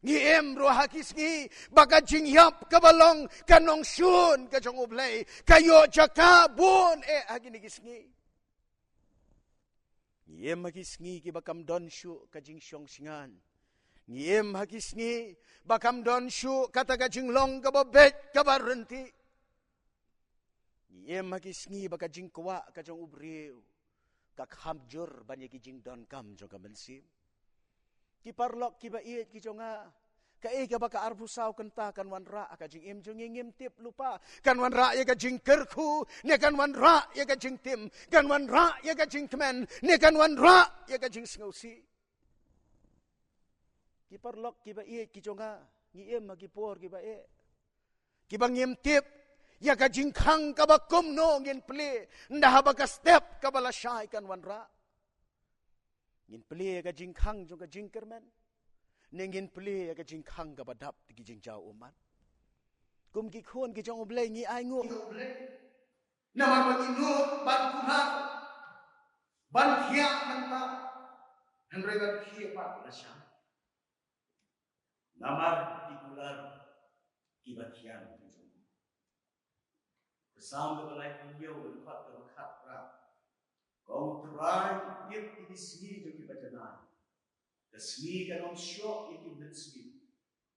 Ngi im ruh ha ki sngi ba ka jingïap kaba long ka nongshun ka jong U Blei ka ïoh jaka bun eh ha kine ki sngi. Ngi im ha ki sngi kiba kam don shuh ka jingshong shngain. Ngi im ha ki sngi ba kam don shuh kata ka jinglong kaba beit kaba ryntih. Ngi im ha ki sngi ba ka jingkwah ka jong u briew ka kham jur ban ïa ki jingdonkam jong ka mynsiem. Ki paralok kiba ïeit ki jong nga, kaei kaba ka arphew saw kynta kan wanrah ha ka jingim jong ngi? Ngim tip lypa. Kan wanrah ïa ka jingkyrkhu ne kan wanrah ïa ka jingtim? Kan wanrah ïa ka jingkmen ne kan wanrah ïa ka jingsngewsih? Ki paralok kiba ïeit ki jong nga, ngi im ha ki por kiba eh, kiba ngim tip ïa ka jingkhang kaba kumno ngin plie, ynda haba ka step kaba lashai kan wanrah. Ngin plie ïa ka jingkhang jong ka jingkyrmen ne ngin plie ïa ka jingkhang kaba dap da ki jingjaw ummat? Kum ki khun ki jong U Blei ngi ainguh. Namar ba ngi nud ban kular, ban thiah mynta, hynrei ban thiah pat lashai. Namar ki kular kiba thiang ki jong U. Ka Salm kaba laiphew hynñiew, ka dkhot kaba khatphra. Ko Trai, tip ïa ki sngi jong kiba janai. Ka sngi kan ym shoh ïa ki mynsngi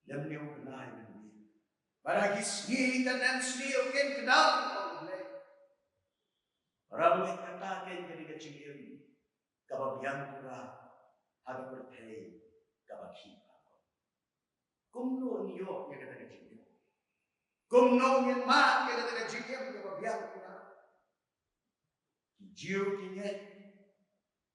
lymne u bnai lymne. Bad ha ki sngi kan ym sniew kin kdang, ong U Blei. Para bangeit, kata keiñ ka dei ka jingim kaba biang pura ha ka pyrthei kaba khih baroh. Kumno ngin ïoh ïa kata ka jingim? Kumno ngin mad ïa kata ka jingim kaba biang pura? Ki Jiw ki ngeit,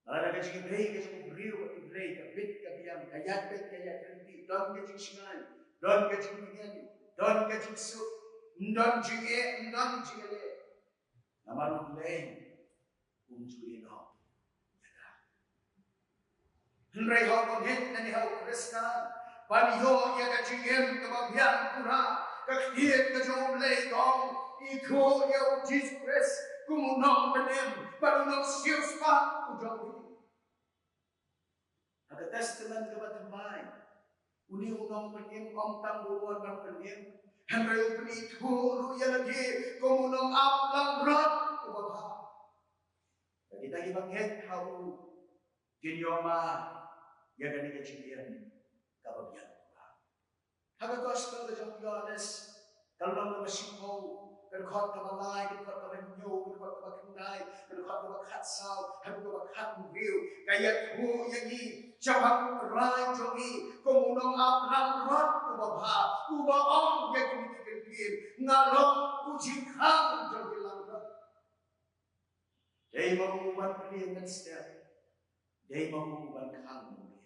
lada ka jingïadei ka jong u briew bad U Blei ka bit ka biang, ka ïaid beit ka ïaid ryntih, don ka jingshngaiñ, don ka jingtngen, don ka jingsuk, ym don jingeh, ym don jingeh. Namar U Blei um ju ïehnoh ïa ka. Hynrei ha u bangeit ne ha u Khristan, ban ïoh ïa ka jingim kaba biang pura, ka ktien ka jong U Blei ka ong, ithuh ïa U Jisu Khrist kum u nongpynim bad u nongsiewspah u jong ngi. Ha ka Testament kaba thymmai, une u nongpynim ym tang ba u wan ban pynim, hynrei u pynithuh ruh ïa lade kum u nongap langbrot uba bha. Bad kita kiba ngeit ha u kin ïoh mad ïa kane ka jingim kaba biang pura. Ha ka Gospel ka jong u Ïoannis, ka lynnong kaba shiphew, ka dkhot kaba lai, ka dkhot kaba hynñiew, ka dkhot kaba khyndai, ka dkhot kaba khatsaw haduh kaba khathynriew, ka ïathuh ïa ngi shaphang u Trai jong ngi kum u nongap langbrot uba bha, uba ong ïa kine ki kyntien, nga long u jingkhang jong ki langbrot. Dei ma u ban plie mynstep, dei ma u ban khang mynmiet.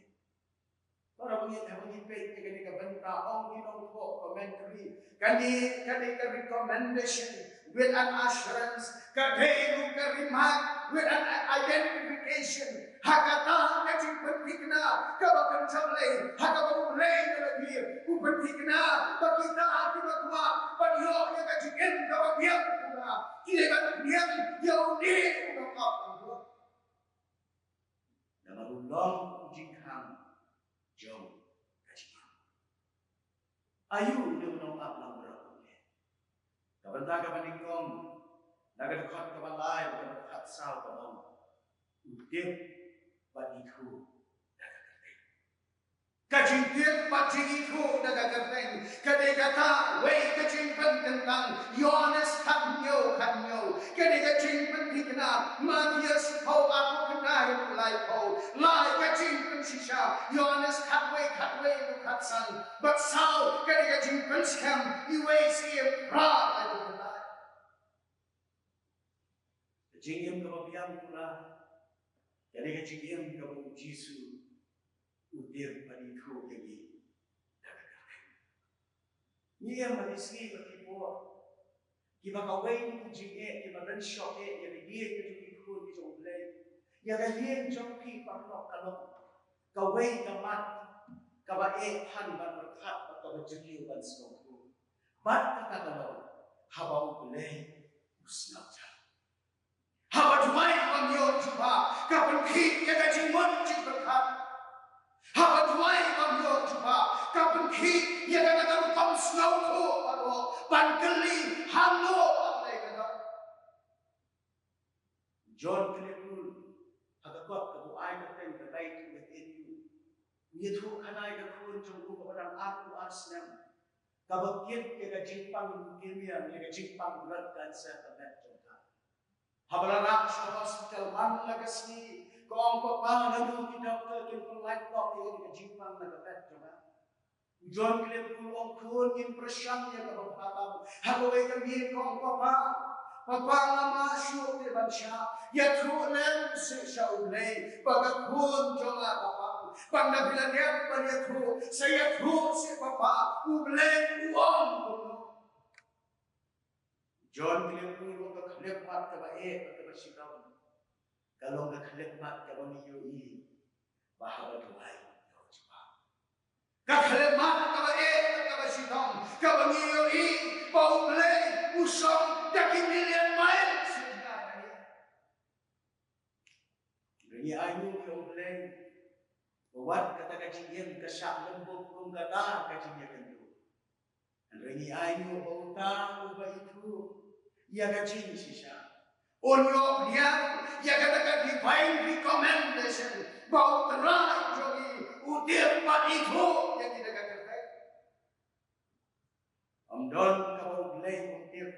Para bangeit, haba ngi peit ïa kane ka bynta, ong ki nongthoh commentary, kane ka dei ka recommendation with an assurance, ka dei ruh ka remark with an identification. Ha kata ka jingpynthikna kaba kynjah lei, ha kaba U Blei ka la dei u pynthikna ba kita kiba kwah ban ïoh ïa ka jingim kaba biang pura, ki dei ban pdiang ïa une u nongap langbrot. Namar u long u jingkhang jong ka jingim. Aïu une u nongap langbrot u leh? Ka bynta kaba nyngkong, na ka dkhot kaba lai, ka dkhot khatsaw ka ong, u tip bad ithuh da ka kyrteng. Ka jingtip bad jingithuh da ka kyrteng ka dei kata wei ka jingpynkyntang. Ïoannis khathynñiew khathynñiew, ka dei ka jingpynthikna. Mathaios shiphew arphew khyndai haduh laiphew, lai ka jingpynshisha. Ïoannis khatwei khatwei haduh khatsan bad saw, ka dei ka jingpynskhem. Iwei Syiem phra laiphew khyndai. Ka Jingim kaba biang pura ka dei ka jingim kaba u Jisu u tip bad ithuh ïa ngi da ka kyrteng. Ngi ïa mane sngi bad ki por kiba kawei na ki jingeh kiba ren shoh eh ïa ka ïing ka jong ki khun ki jong U Blei, ïa ka ïing jong ki paralok ka long kawei ka mat kaba eh than ban pyrkhat bad kaba jylliew ban sngewthuh. Bad kata ka long haba U Blei u sngewthuh. Haba duwai bym ïoh jubab ka pynkhih ïa ka jingmut jingpyrkhat. Haba duwai bym ïoh jubab ka pynkhih ïa kata ka rukom sngewthuh baroh ban kylli hangno ban leh kata. John Kynrad ha ka kot kaba u ai kyrteng The Light in Within You u ïathuh khana ïa ka khun jong u kaba dang arphew ar snem kaba kit ïa ka jingpang leukemia, ïa ka jingpang blood cancer ka met jong ka. Haba la rah sha hospital man la ka sngi, ka ong, "Papa, naduh ki doktor kin pynlait noh ïa ka jingpang na ka met jong nga." U John Kynrad u ong, "Khun, ngin pyrshang ïa kaba bha tam." Ha kawei ka miet ka ong, "Papa, Papa, ngam lah shuh te ban shah. Ïathuh lem seh sha U Blei ba ka khun jong nga ka pang. Ban da phi la dep ban ïathuh, sa ïathuh seh Papa, U Blei u ong kumno." John Kynrad u ong, ka khyllipmat kaba eh bad kaba shitom ka long ka khyllipmat kaba ngi ïohi ba haba duwai ïoh jubab. Ka khyllipmat kaba eh bad kaba shitom kaba ngi ïohi ba U Blei u shong da ki million miles sha jngai na ngi. Hynrei ngi ainguh ïa U Blei ba wat kata ka jingim ka shah lymbuk kum kata ka jingïakynduh. Hynrei ngi ainguh ba uta uba ithuh ïa ka jingshisha un ïoh pdiang ïa kata ka divine recommendation ba U Trai jong ngi u tip bad ithuh ïa ngi da ka kyrteng. Ym don kaba U Blei um tip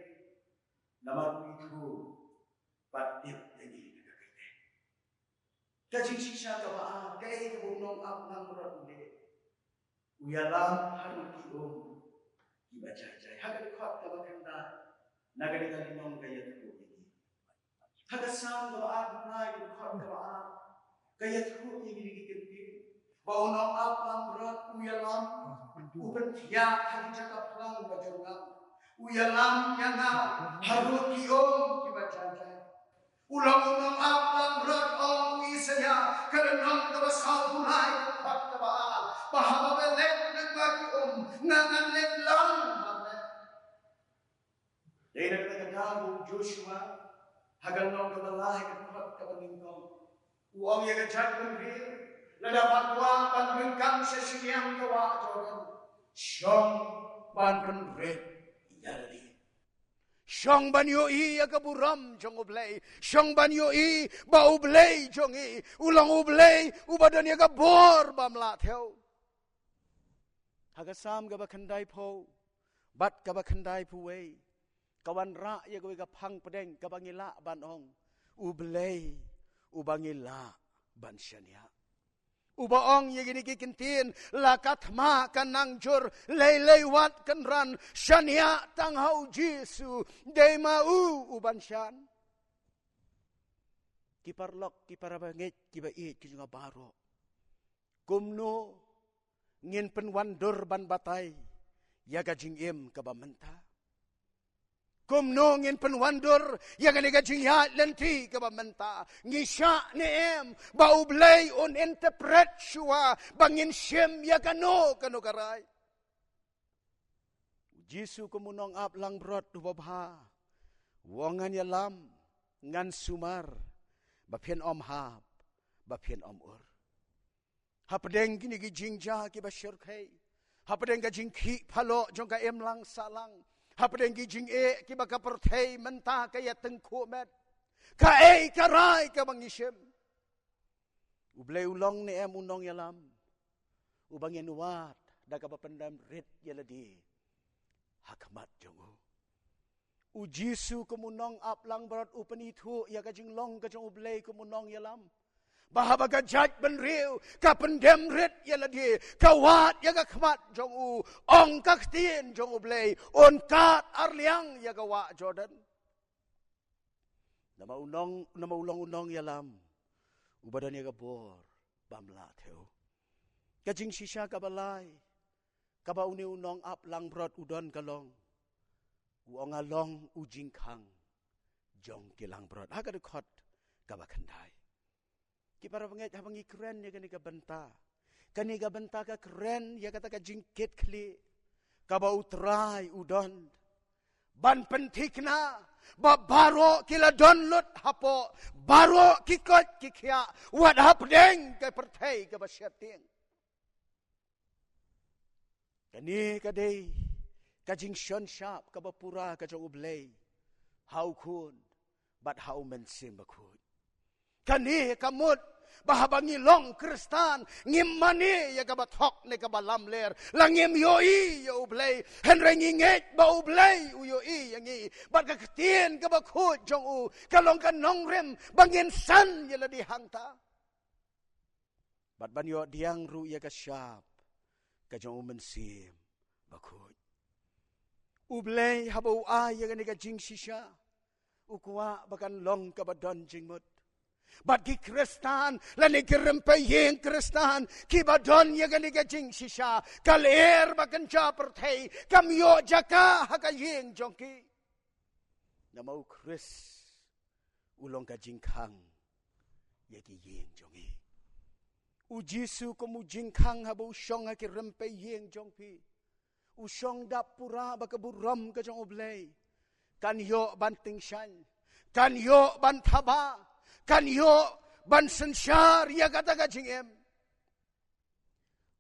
namar u ithuh bad tip ïa ngi da ka kyrteng. Ka jingshisha kaba ar, kaei kaba u nongap langbrot u leh? U ïalam harud ki um kiba jai jai. Ha ka dkhot kaba khyndai na ka dei ka lynnong ka ïathuh ïa ngi. Ha ka Salm kaba arphew lai ka dkhot kaba ar ka ïathuh ïa ngi da ki kyntien ba u nongap langbrot u ïalam, u pynthiah ha ki jaka phlang ba jyrngam, u ïalam ïa nga harud ki um kiba jai jai. U long u nongap langbrot, ong u Isaïah, ka lynnong kaba sawphew lai ka dkhot kaba ar, ba haba ba leit lyngba ki um, nga ngan leit lang ban leit. Dei na kata ka daw ba u Joshua ha ka lynnong kaba lai ka dkhot kaba nyngkong u ong ïa ka jaitbynriew, lada pha kwah ban pyndonkam sha shiliang ka wah Jordan, shong ban pynrit ïa lade. Shong ban ïohi ïa ka burom jong U Blei. Shong ban ïohi ba U Blei jong ngi u long U Blei uba don ïa ka bor bym lah thew. Ha ka Salm kaba khyndaiphew bad kaba khyndaiphew wei ka wanrah ïa kawei ka phang pdeng kaba ngi lah ban ong U Blei uba ngi lah ban shaniah. Uba ong ïa kine ki kyntien, la ka thma ka nang jur, lei lei wat kynran, shaniah tang ha u Jisu, dei ma u u ban shan. Ki paralok, ki para bangeit, kiba ïeit ki jong nga baroh. Kumno ngin pynwandur ban batai ïa ka jingim kaba mynta? Kumno ngin pynwandur ïa kane ka jingïaid lynti kaba mynta? Ngi shah ne em ba U Blei un interpret shuwa ba ngin shim ïa kano kano ka rai? U Jisu kum u nongap langbrot uba bha u ong, ngan ïalam, ngan sumar, ba phin ym hap, ba phin ym ur. Hapdeng kine ki jingjia kiba shyrkhei, hapdeng ka jingkhih phalok jong ka imlang sahlang, hapdeng ki jingeh kiba ka pyrthei mynta ka ïa tyngkhuh met, kaei ka rai kaba ngi shim? U Blei u long ne em u nongïalam uba ngin wad da kaba pyndem rit ïa lade ha khmat jong u? U Jisu kum u nongap langbrot u pynithuh ïa ka jinglong ka jong U Blei kum u nongïalam, ba haba ka jaitbynriew ka pyndem rit ïa lade, ka wad ïa ka khmat jong u, ong ka ktien jong U Blei, un kad arliang ïa ka wah Jordan. Namar u nong, namar u long u nongïalam uba don ïa ka bor bym lah thew. Ka jingshisha kaba lai kaba une u nongap langbrot u don ka long, u ong nga long u jingkhang jong ki langbrot, ha ka dkhot kaba khyndai. Ki para bangeit, haba ngi kren ïa kane ka bynta, kane ka bynta ka kren ïa kata ka jingkitkhlieh kaba U Trai u don ban pynthikna ba baroh ki la don lut hapoh baroh ki koit ki khiah, wat hapdeng ka pyrthei kaba sheptieng. Kane ka dei ka jingshon shap kaba pura ka jong U Blei ha U Khun bad ha U Mynsiem Bakhuid. Kane ka mut ba haba ngi long Khristan, ngim mane ïa kaba thok ne kaba lamler, la ngim ïohi ïa U Blei, hynrei ngi ngeit ba U Blei u ïohi ïa ngi. Bad ka ktien kaba khuid jong u ka long ka nongrim ba ngin san ïa lade hangta bad ban ïoh pdiang ruh ïa ka shap ka jong U Mynsiem Bakhuid. U Blei haba u ai ïa kane ka jingshisha, u kwah ba kan long kaba don jingmut. Bad ki Khristan lane ki rympei ïing Khristan kiba don ïa kane ka jingshisha, ka lyer ba kynja pyrthei kam ïoh jaka ha ka ïing jong ki. Namar U Khrist u long ka jingkhang ïa ki ïing jong ngi. U Jisu kum u jingkhang, haba u shong ha ki rympei ïing jong phi, u shong dap pura ba ka burom ka jong U Blei kan ïoh ban tyngshaiñ, kan ïoh ban thaba, kan ïoh ban synshar ïa kata ka jingim.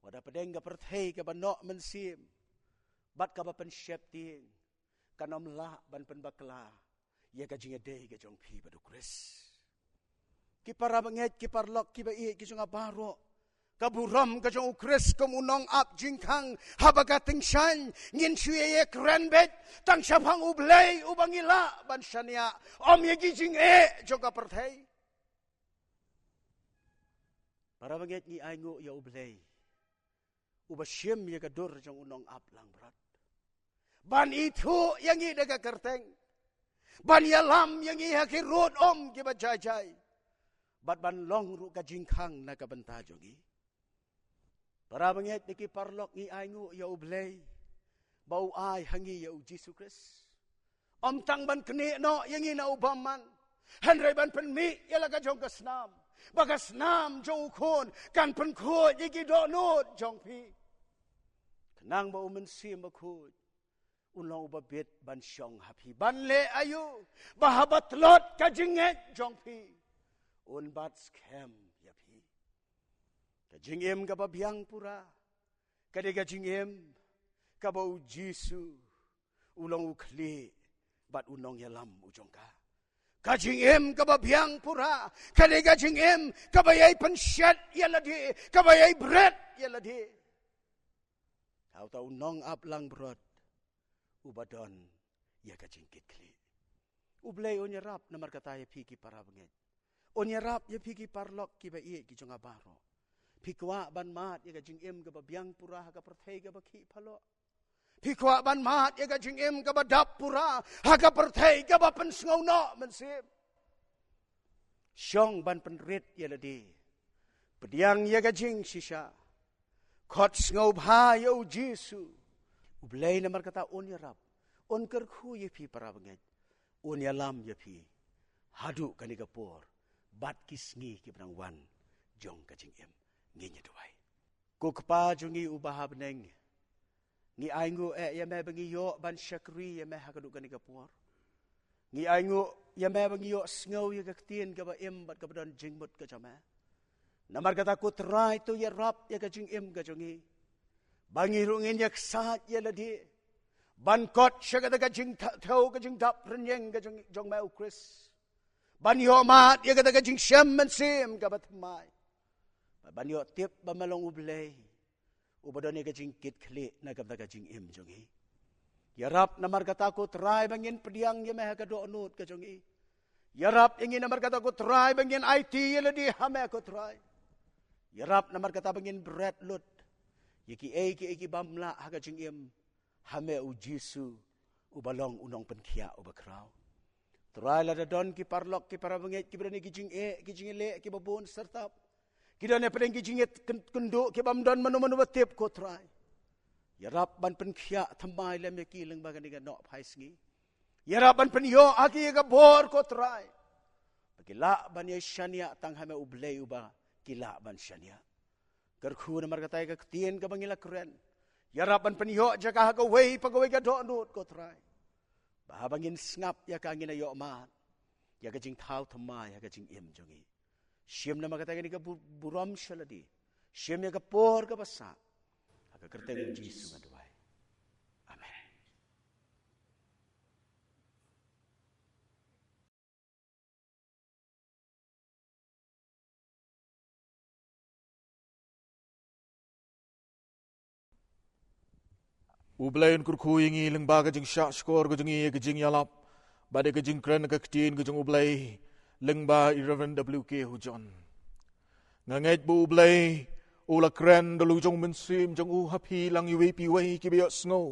Wat hapdeng ka pyrthei kaba noh mynsiem bad kaba pynsheptieng, kan ym lah ban pynbakla ïa ka jingïadei ka jong phi bad U Khrist. Ki para bangeit, ki paralok kiba ïeit ki jong nga baroh, ka burom ka jong U Khrist kum u nongap jingkhang, haba ka tyngshaiñ, ngin shu ïakren beit tang shaphang U Blei uba ngi lah ban shaniah, ym ïa ki jingeh jong ka pyrthei. Para bangeit, ngi ainguh ïa U Blei uba shim ïa ka dur jong u nongap langbrot ban ithuh ïa ngi da ka kyrteng, ban ïalam ïa ngi ha ki rud um kiba jai jai, bad ban long ruh ka jingkhang na ka bynta jong ngi. Para bangeit, ki paralok, ngi ainguh ïa U Blei ba u ai ha ngi ïa U Jisu Khrist, ym tang ban knieh noh ïa ngi na u bymman, hynrei ban pynmih ïa la ka jong ka snam, ba ka snam jong U Khun kan pynkhuid ïa ki dohnud jong phi, khnang ba U Mynsiem Bakhuid un long uba bit ban shong ha phi, ban leh aïu? Ba haba tlot ka jingngeit jong phi, un bat skhem ïa phi. Ka jingim kaba biang pura ka dei ka jingim kaba U Jisu u long u khlieh bad u nongïalam u jong ka. Ka jingim kaba biang pura ka dei ka jingim kaba ïai pynshet ïa lade, kaba ïai bret ïa lade ha uta u nongap langbrot uba don ïa ka jingkitkhlieh. U Blei un ïarap namar kata ïa phi, ki para bangeit. Un ïarap ïa phi, ki paralok kiba ïeit ki jong nga baroh. Phi kwah ban mad ïa ka jingim kaba biang pura ha ka pyrthei kaba khih phalok? Phi kwah ban mad ïa ka jingim kaba dap pura ha ka pyrthei kaba pynsngew noh mynsiem? Shong ban pynrit ïa lade, pdiang ïa ka jingshisha, khot sngewbha ïa U Jisu. U Blei namar kata un ïarap, un kyrkhu ïa phi, para bangeit, un ïalam ïa phi haduh kane ka por bad ki sngi kiba nang wan jong ka jingim. Ngin ïa duwai. Ko Kpa jong ngi uba ha bneng, ngi ainguh eh ïa me ba ngi ïoh ban shakri ïa me ha kaduh kane ka por. Ngi ainguh ïa me ba ngi ïoh sngew ïa ka ktien kaba im bad kaba don jingmut ka jong me. Namar kata, ko Trai, to ïarap ïa ka jingim ka jong ngi, ba ngi ruh ngin ïaksaid ïa lade ban kot sha kata ka jingtha-, thew ka jingdap rynïeng ka jong, jong me U Khrist, ban ïoh mad ïa kata ka jingshem mynsiem kaba thymmai, ban ïoh tip ba me long U Blei uba don ïa ka jingkitkhlieh na ka bynta ka jingim jong ngi. Ïarap namar kata, ko Trai, ba ngin pdiang ïa me ha ka dohnud ka jong ngi. Ïarap ïa ngi namar kata, ko Trai, ba ngin aiti ïa lade ha me, ko Trai. Ïarap namar kata ba ngin bret lut ïa kiei kiei ki bym lah ha ka jingim ha me U Jisu uba long u nongpynkhiah uba khraw. Trai, lada don ki paralok, ki parabangeit, kiba don ki jingeh, ki jingeh, kiba bun syrtap, ki don hapdeng ki jingeh kyn-, kynduh, ki bym don mano mano ba tip, ko Trai. Ïarap ban pynkhiah thymmai lem ïa ki lyngba kane ka Nohphai Sngi. Ïarap ban pynïoh ha ki ïa ka bor, ko Trai, ba ki lah ban ïa shaniah tang ha me U Blei uba ki lah ban shaniah. Kyrkhu namar kata ïa ka ktien kaba ngi la kren. Ïarap ban pynïoh jaka ha kawei pa kawei ka dohnud, ko Trai, ba haba ngin sngap ïa ka, ngin ïoh mad ïa ka jingthaw thymmai ha ka jingim jong ngi. Shim namar kata ïa kane ka bu-, burom sha lade. Shim ïa ka por kaba sah. Ha ka kyrteng U Jisu nga duwai. Amen. U Blei un kyrkhu ïa ngi lyngba ka jingshahshkor ka jong ngi, ka jingïalap bad ka jingkren ka ktien ka jong U Blei lyngba i Reverend W K Hoojon. Nga ngeit ba U Blei u la kren da la u jong u Mynsiem jong u ha phi lang iwei pa iwei kiba ïohsngew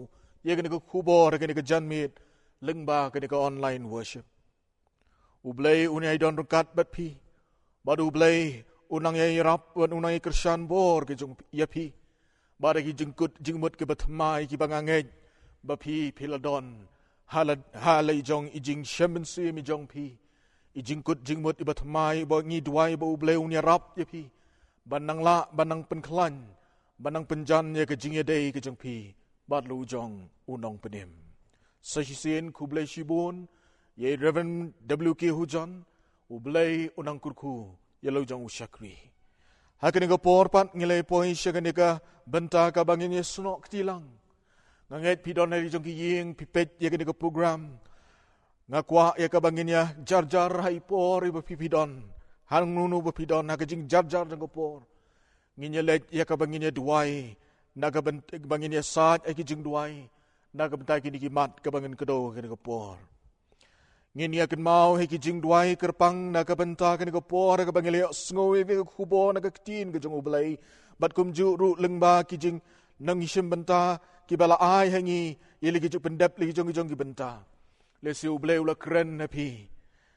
ïa kane ka khubor, kane ka janmiet lyngba kane ka online worship. U Blei un ïai don ryngkat bad phi. Bad U Blei un nang ïai ïarap, un nang ïai kyrshan bor ka jong ïa phi. Bad ki jingkut jingmut kiba thymmai kiba nga ngeit ba phi, phi la don ha la, ha la i jong i jingshem mynsiem i jong phi. I jingkut jingmut iba thymmai, ba ngi duwai ba U Blei un ïarap ïa phi ban nang lah, ban nang pynkhlaiñ, ban nang pynjan ïa ka jingïadei ka jong phi bad la u jong u Nongpynim. Sa shisien khublei shibun ïa i Reverend W K Hoojon. U Blei un nang kyrkhu ïa la u jong u shakri. Ha kane ka por pat ngi la poi sha kane ka bynta kaba ngin ïasnoh kti lang. Nga ngeit phi don ha la i jong ki ïing, phi peit ïa kane ka program. Nga kwah ïa kaba ngin ïa jarjar ha i por iba phi, phi don, hangno hangno ba phi don, ha ka jingjarjar jong ka por, ngin ïa leit ïa kaba ngin ïa duwai, na ka byn-, ba ngin ïa sait ha ki jingduwai na ka bynta kine ki mat kaba ngin kdew ha kane ka por. Ngin ïa kynmaw ha ki jingduwai kyrpang na ka bynta kane ka por kaba ngin ïa sngew ïa ka khubor na ka ktien ka jong U Blei. Bad kumjuh ruh lyngba ki jingnang shim bynta kiba la ai ha ngi ïa la ki jingpyndep la ki jong ki jong ki bynta. Lehse U Blei u la kren ha phi.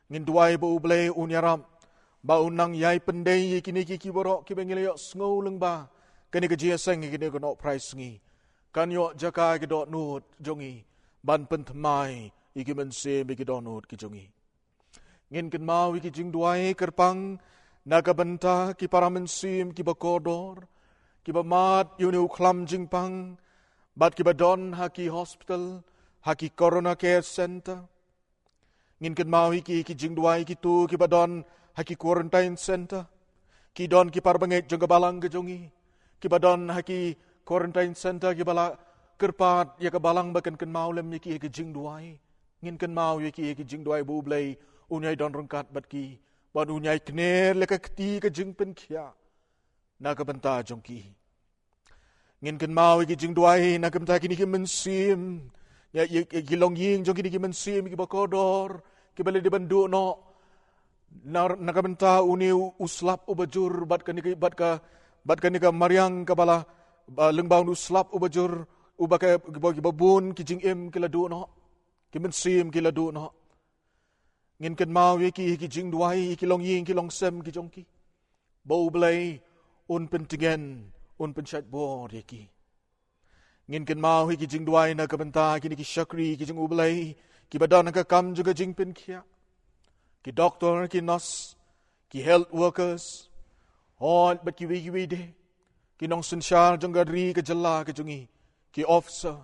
Ngin duwai ba U Blei un ïarap, ba un nang ïai pyndei ïa kine ki, ki baroh kiba ngi la ïohsngew lyngba kane ka jingïaseng ïa kane ka Nohprah Sngi. Kan ïoh jaka ïa ki dohnud jong ngi ban pynthymmai ïa ki mynsiem ïa ki dohnud ki jong ngi. Ngin kynmaw ïa ki jingduwai kyrpang na ka bynta ki para mynsiem kiba kordor, kiba mad ïa une u khlam jingpang, bad kiba don ha ki hospital, ha ki Corona Care Center. Ngin kynmaw ïa ki, ki jingduwai kito kiba don ha ki quarantine center. Ki don ki parabangeit jong ka balang ka jong ngi kiba don ha ki quarantine center, kiba la kyrpad ïa ka balang ba kan kynmaw lem ïa ki ha ki jingduwai. Ngin kynmaw ïa ki ha ki jingduwai ba U Blei un ïai don ryngkat bad ki, bad un ïai kner la ka kti ka jingpynkhiah na ka bynta jong ki. Ngin kynmaw ïa ki jingduwai na ka bynta kine ki mynsiem, ïa, ïa, ïa ki longïing jong kine ki mynsiem kiba kordor, kiba la dei ban duh noh na, na ka bynta une u, u slap uba jur, bad kane ka, bad ka, bad kane ka mariang kaba la, ba, lyngba une u slap uba jur, uba ka, kiba, kiba bun ki jingim ki la duh noh, ki mynsiem ki la duh noh. Ngin kynmaw ïa ki ha ki jingduwai, ïa ki longïing ki longsem ki jong ki, ba U Blei un pyntngen, un pynshait bor ïa ki. Ngin kynmaw ïa ki jingduwai na ka bynta kine ki shakri ki jong U Blei kiba don ha ka kam jong ka jingpynkhiah, ki doktor, ki nurse, ki health workers, hooid bad kiwei kiwei de, ki nongsynshar jong ka ri ka jylla ka jong ngi, ki officer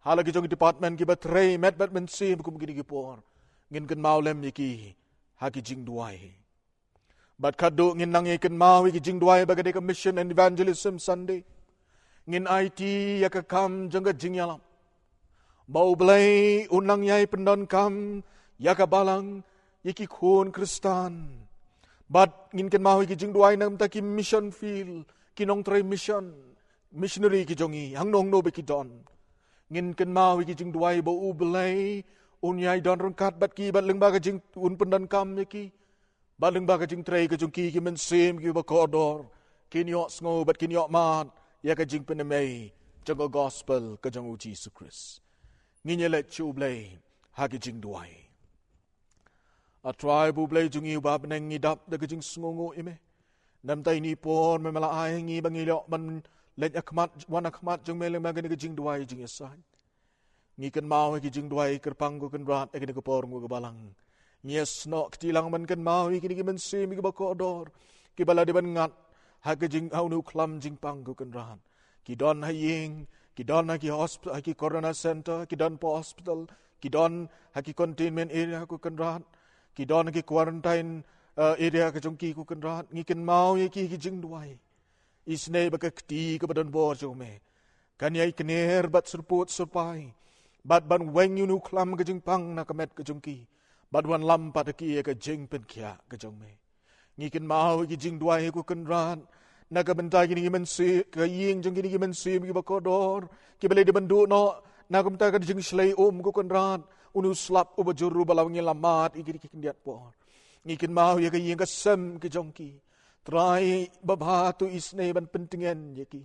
ha la ki jong ki department kiba trei met bad mynsiem kum kine ki por. Ngin kynmaw lem ïa ki ha ki jingduwai. Bad khadduh ngin nang ïa kynmaw ïa ki jingduwai ba ka dei ka Mission and Evangelism Sunday, ngin aiti ïa ka kam jong ka jingïalap ba U Blei un nang ïai pyndonkam ïa ka balang, ïa ki khun Khristan. Bad ngin kynmaw ïa ki jingduwai na ka bynta ki mission field, ki nongtrei mission, missionary ki jong ngi hangno hangno ba ki don. Ngin kynmaw ïa ki jingduwai ba U Blei un ïai don ryngkat bad ki, bad lyngba ka jing, un pyndonkam ïa ki, bad lyngba ka jingtrei ka jong ki, ki mynsiem kiba kordor kin ïohsngew bad kin ïohmad ïa ka jingpynneh jong ka gospel ka jong U Jisu Khrist. Ngin ïaleit sha U Blei ha ki jingduwai. A Trai ba U Blei jong ngi uba ha bneng, ngi dap da ka jingsngewnguh ïa me. Namar ïa kane ka por me la ai ha ngi ba ngin ïoh ban leit ha khmat, wan ha khmat jong me lyngba kane ka jingduwai jingïasaid. Ngi kynmaw ïa ki jingduwai kyrpang ko Kynrad ha kane ka por ko Balang. Ngi ïasnoh kti lang ban kynmaw ïa kine ki mynsiem kiba kordor, kiba la dei ban ngat ha ka jing, ha une u khlam jingpang ko Kynrad. Ki don ha ïing, ki don ha ki hosp-, ha ki corona center, ki don ha hospital, ki don ha ki containment area ko Kynrad, ki don ha ki quarantine, eh, area ka jong ki ko Kynrad. Ngi kynmaw ïa ki ha ki jingduwai. Isynei ba ka kti kaba donbor jong me kan ïai kner bad syrpud syrpai, bad ban weng ïa une u khlam ka jingpang na ka met ka jong ki, bad wanlam pat ha ki ïa ka jingpynkhiah ka jong me. Ngi kynmaw ïa ki jingduwai ko Kynrad na ka bynta kine ki mynsiem, ka ïing jong kine ki mynsiem kiba kordor, kiba la dei ban duh noh na ka bynta ka jingshlei um ko Kynrad, une u slap uba jur uba la ngi la mad ïa kine ki khyndiat por. Ngi kynmaw ïa ka ïing ka sem ka jong ki. Trai babha, to isynei ban pyntngen ïa ki.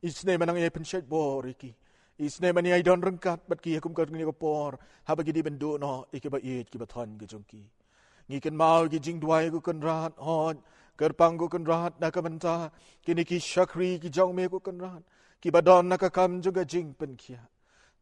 Isynei ban nang ïai pynshait bor ïa ki. Isynei ban ïai don ryngkat bad ki ha kum kane ka por, haba ki dei ban duh noh ïa kiba ïeit kiba thoh ka jong ki. Ngi kynmaw ïa ki jingduwai ko Kynrad, hooid, kyrpang ko Kynrad na ka bynta kine ki shakri ki jong me ko Kynrad, kiba don na ka kam jong ka jingpynkhiah.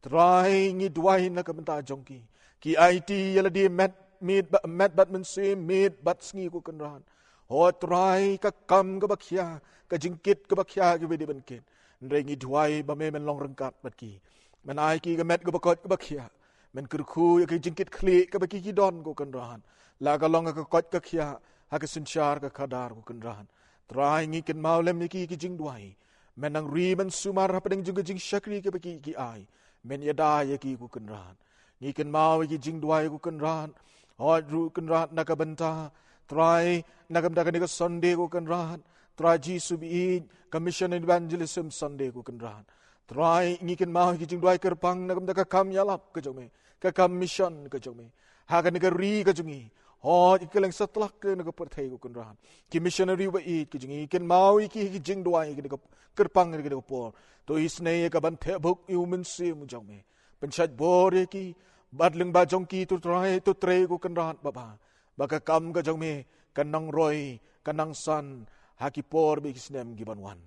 Trai ngi duwai na ka bynta jong ki. Ki aiti ïa lade met, met ba-, met bad mynsiem, met bad sngi ko Kynrad. Hooid Trai ka kam kaba khia, ka jingkit kaba khia kiba dei ban kit. Hynrei ngi duwai ba me men long ryngkat bad ki. Men ai ki ka met kaba koit kaba khia. Men kyrkhu ïa ka jingkit khlieh kaba ki ki don ko Kynrad. La ka long ka koit ka khia, ha ka synshar ka khadar ko Kynrad. Trai ngi kynmaw lem ïa ki ki jingduwai. Men nang ri men sumar hapdeng jong ka jingshakri kaba ki ki ai. Men ïada ïa ki ko Kynrad. Ngi kynmaw ïa ki jingduwai ko Kynrad. Hooid ruh Kynrad na ka bynta, Trai, na ka bynta kane ka Sunday ko Kynrad. Trai Jisu baieit, ka Mission Evangelism Sunday ko Kynrad. Trai ngi kynmaw ïa ki jingduwai kyrpang na ka bynta ka kam ïalap ka jong me, ka kam mission ka jong me ha kane ka ri ka jong ngi. Hooid, ha ki kylleng satlak kane ka pyrthei ko Kynrad. Ki missionary baieit ka jong ngi, ngi kynmaw ïa ki ha ki jingduwai ha kane ka kyrpang ha kane ka por. To isynei ïa ka ban theh buk ïa u Mynsiem jong me. Pynshait bor ïa ki, bad lyngba jong ki to Trai, to trei ko Kynrad babha. Ba ka kam ka jong me kan nang roi, kan nang san ha ki por bad ki snem ki ban wan.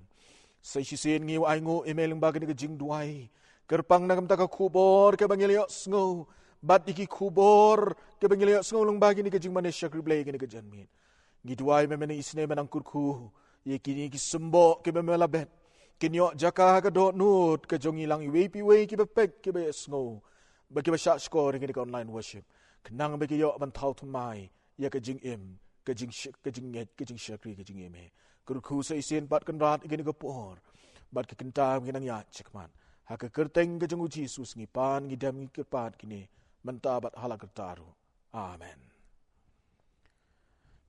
Sa shisien ngi ainguh ïa me lyngba kane ka jingduwai kyrpang na ka bynta ka khubor kaba ngi la ïohsngew, bad ïa ki khubor kaba ngi la ïohsngew lyngba kane ka jingmane shakri Blei kane ka janmiet. Ngi duwai me men isynei men nang kyrkhu ïa kine ki symboh kiba me la bet. Kin ïoh jaka ha ka dohnud ka jong ngi lang iwei pa iwei kiba peit kiba ïohsngew bad kiba shahshkor ïa kane ka online worship, khnang ba ki ïoh ban thaw thymmai ïa ka jingim, ka jingsh-, ka jingngeit, ka jingshakri, ka jingim. Kyrkhu sa shisien pat Kynrad ïa kane ka por bad ka kynta ba ngi nang ïaid shakhmat. Ha ka kyrteng ka jong u Jisu ngi pan, ngi dem, ngi kyrpad kine mynta bad ha la karta ruh. Amen.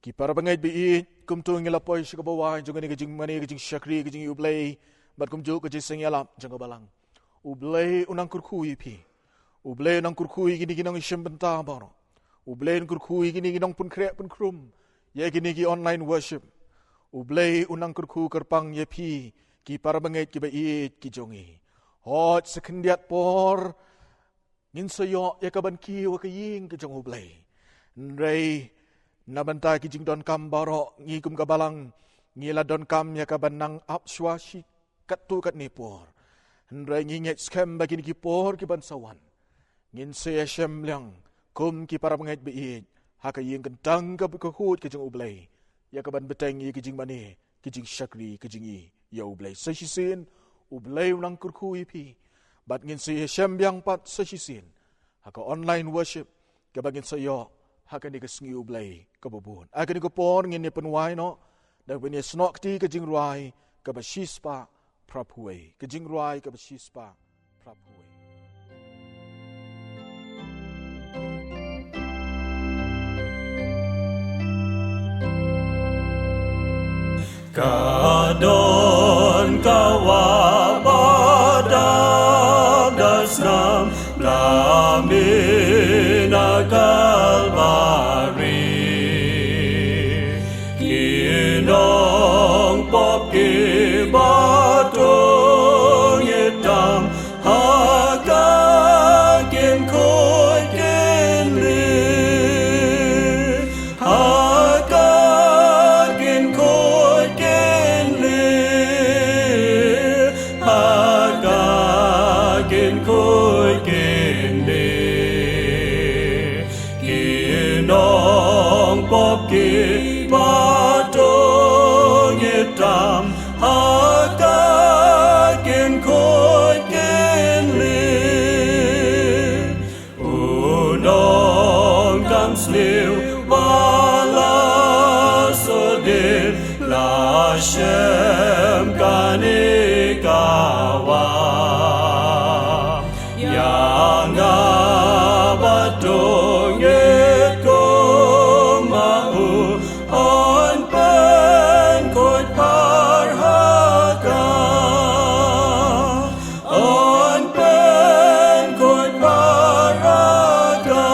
Ki para bangeit baieit, kumto ngi la poi sha kaba wai jong kane ka jingmane, ka jingshakri ka jong U Blei, bad kumjuh ka jingseng ïalap jong ka Balang. U Blei u nang kyrkhu ïa phi. U Blei u nang kyrkhu ïa kine ki nongïashim bynta baroh. U Blei u nang kyrkhu ïa kine ki nongpynkhreh pynkhrum ïa kine ki online worship. U Blei u nang kyrkhu kyrpang ïa phi, ki para bangeit kiba ïeit ki jong ngi. Hooid, sa khyndiat por ngin sa ïoh ïa ka ban kiew ha ka ïing ka jong U Blei. Hynrei na bynta ki jingdonkam baroh, ngi kum ka Balang ngi la donkam ïa ka ban nang ap shuwa shi katto katne por. Hynrei ngi ngeit skhem ba kine ki por ki ban sa wan ngin sa ïashem biang kum ki para bangeit baieit ha ka ïing kyntang kaba khuid ka jong U Blei, ïa ka ban bteng ïa ka jingmane, ka jingshakri ka jong ngi ïa U Blei. Sa shisien U Blei u nang kyrkhu ïa phi. Bad ngin sa ïashem biang pat sa shisien ha ka online worship kaba ngin sa ïoh ha kane ka sngi U Blei kaba bud. Ha kane ka por ngin ïa pynwai noh, da kaba ngin ïa snoh kti ka jingrwai kaba shispah phra phew wei. Ka jingrwai kaba shispah phra phew wei. Ka don ka wah ba dap da snam la mih na Kalbari. Ki nongpop kiba thung ïa tam ha ka kin khuid kin ri. Hashem kane ka wah, ïa nga bad to ngeit kum ma u, yn pynkhuid par ha ka. Yn pynkhuid par ha ka.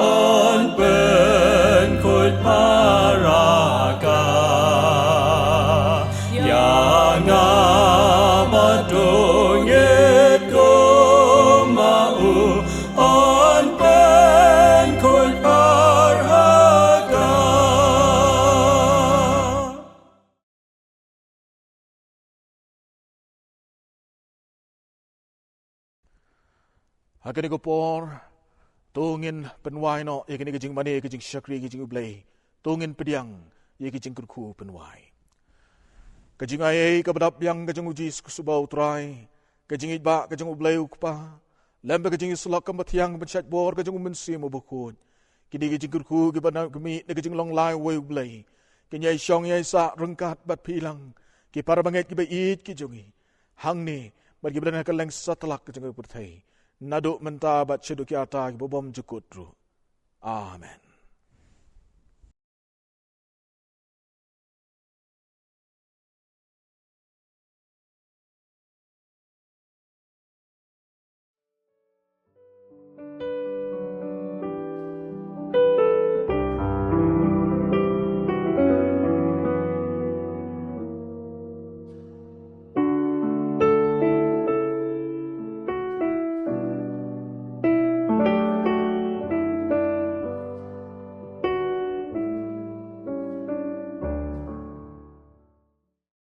Yn pynkhuid par ha ka. Ïa nga bad to ngeit kum ma u, yn pynkhuid par ha ka. Ha kane ka por, to ngin pynwai noh ïa kane ka jingmane, ka jingshakri, ka jong U Blei. To ngin pdiang ïa ka jingkyrkhu pynwai. Ka jingaiei kaba dap biang ka jong U Jisu Khrist uba U Trai, ka jingïeit ba ka jong U Blei U Kpa, lem bad ka jingïasyllok kaba thiang, ka jingshait bor ka jong U Mynsiem Bakhuid, kine ki jingkyrkhu kiba na ka mih na ka jinglong lai uwei U Blei, kin ïai shong ïai sah ryngkat bad phi lang, ki para bangeit kiba ïeit ki jong ngi, hangne bad kiba don ha kylleng satlak ka jong ka pyrthei, naduh mynta bad shaduh ki rta kiba bymjukut ruh. Amen.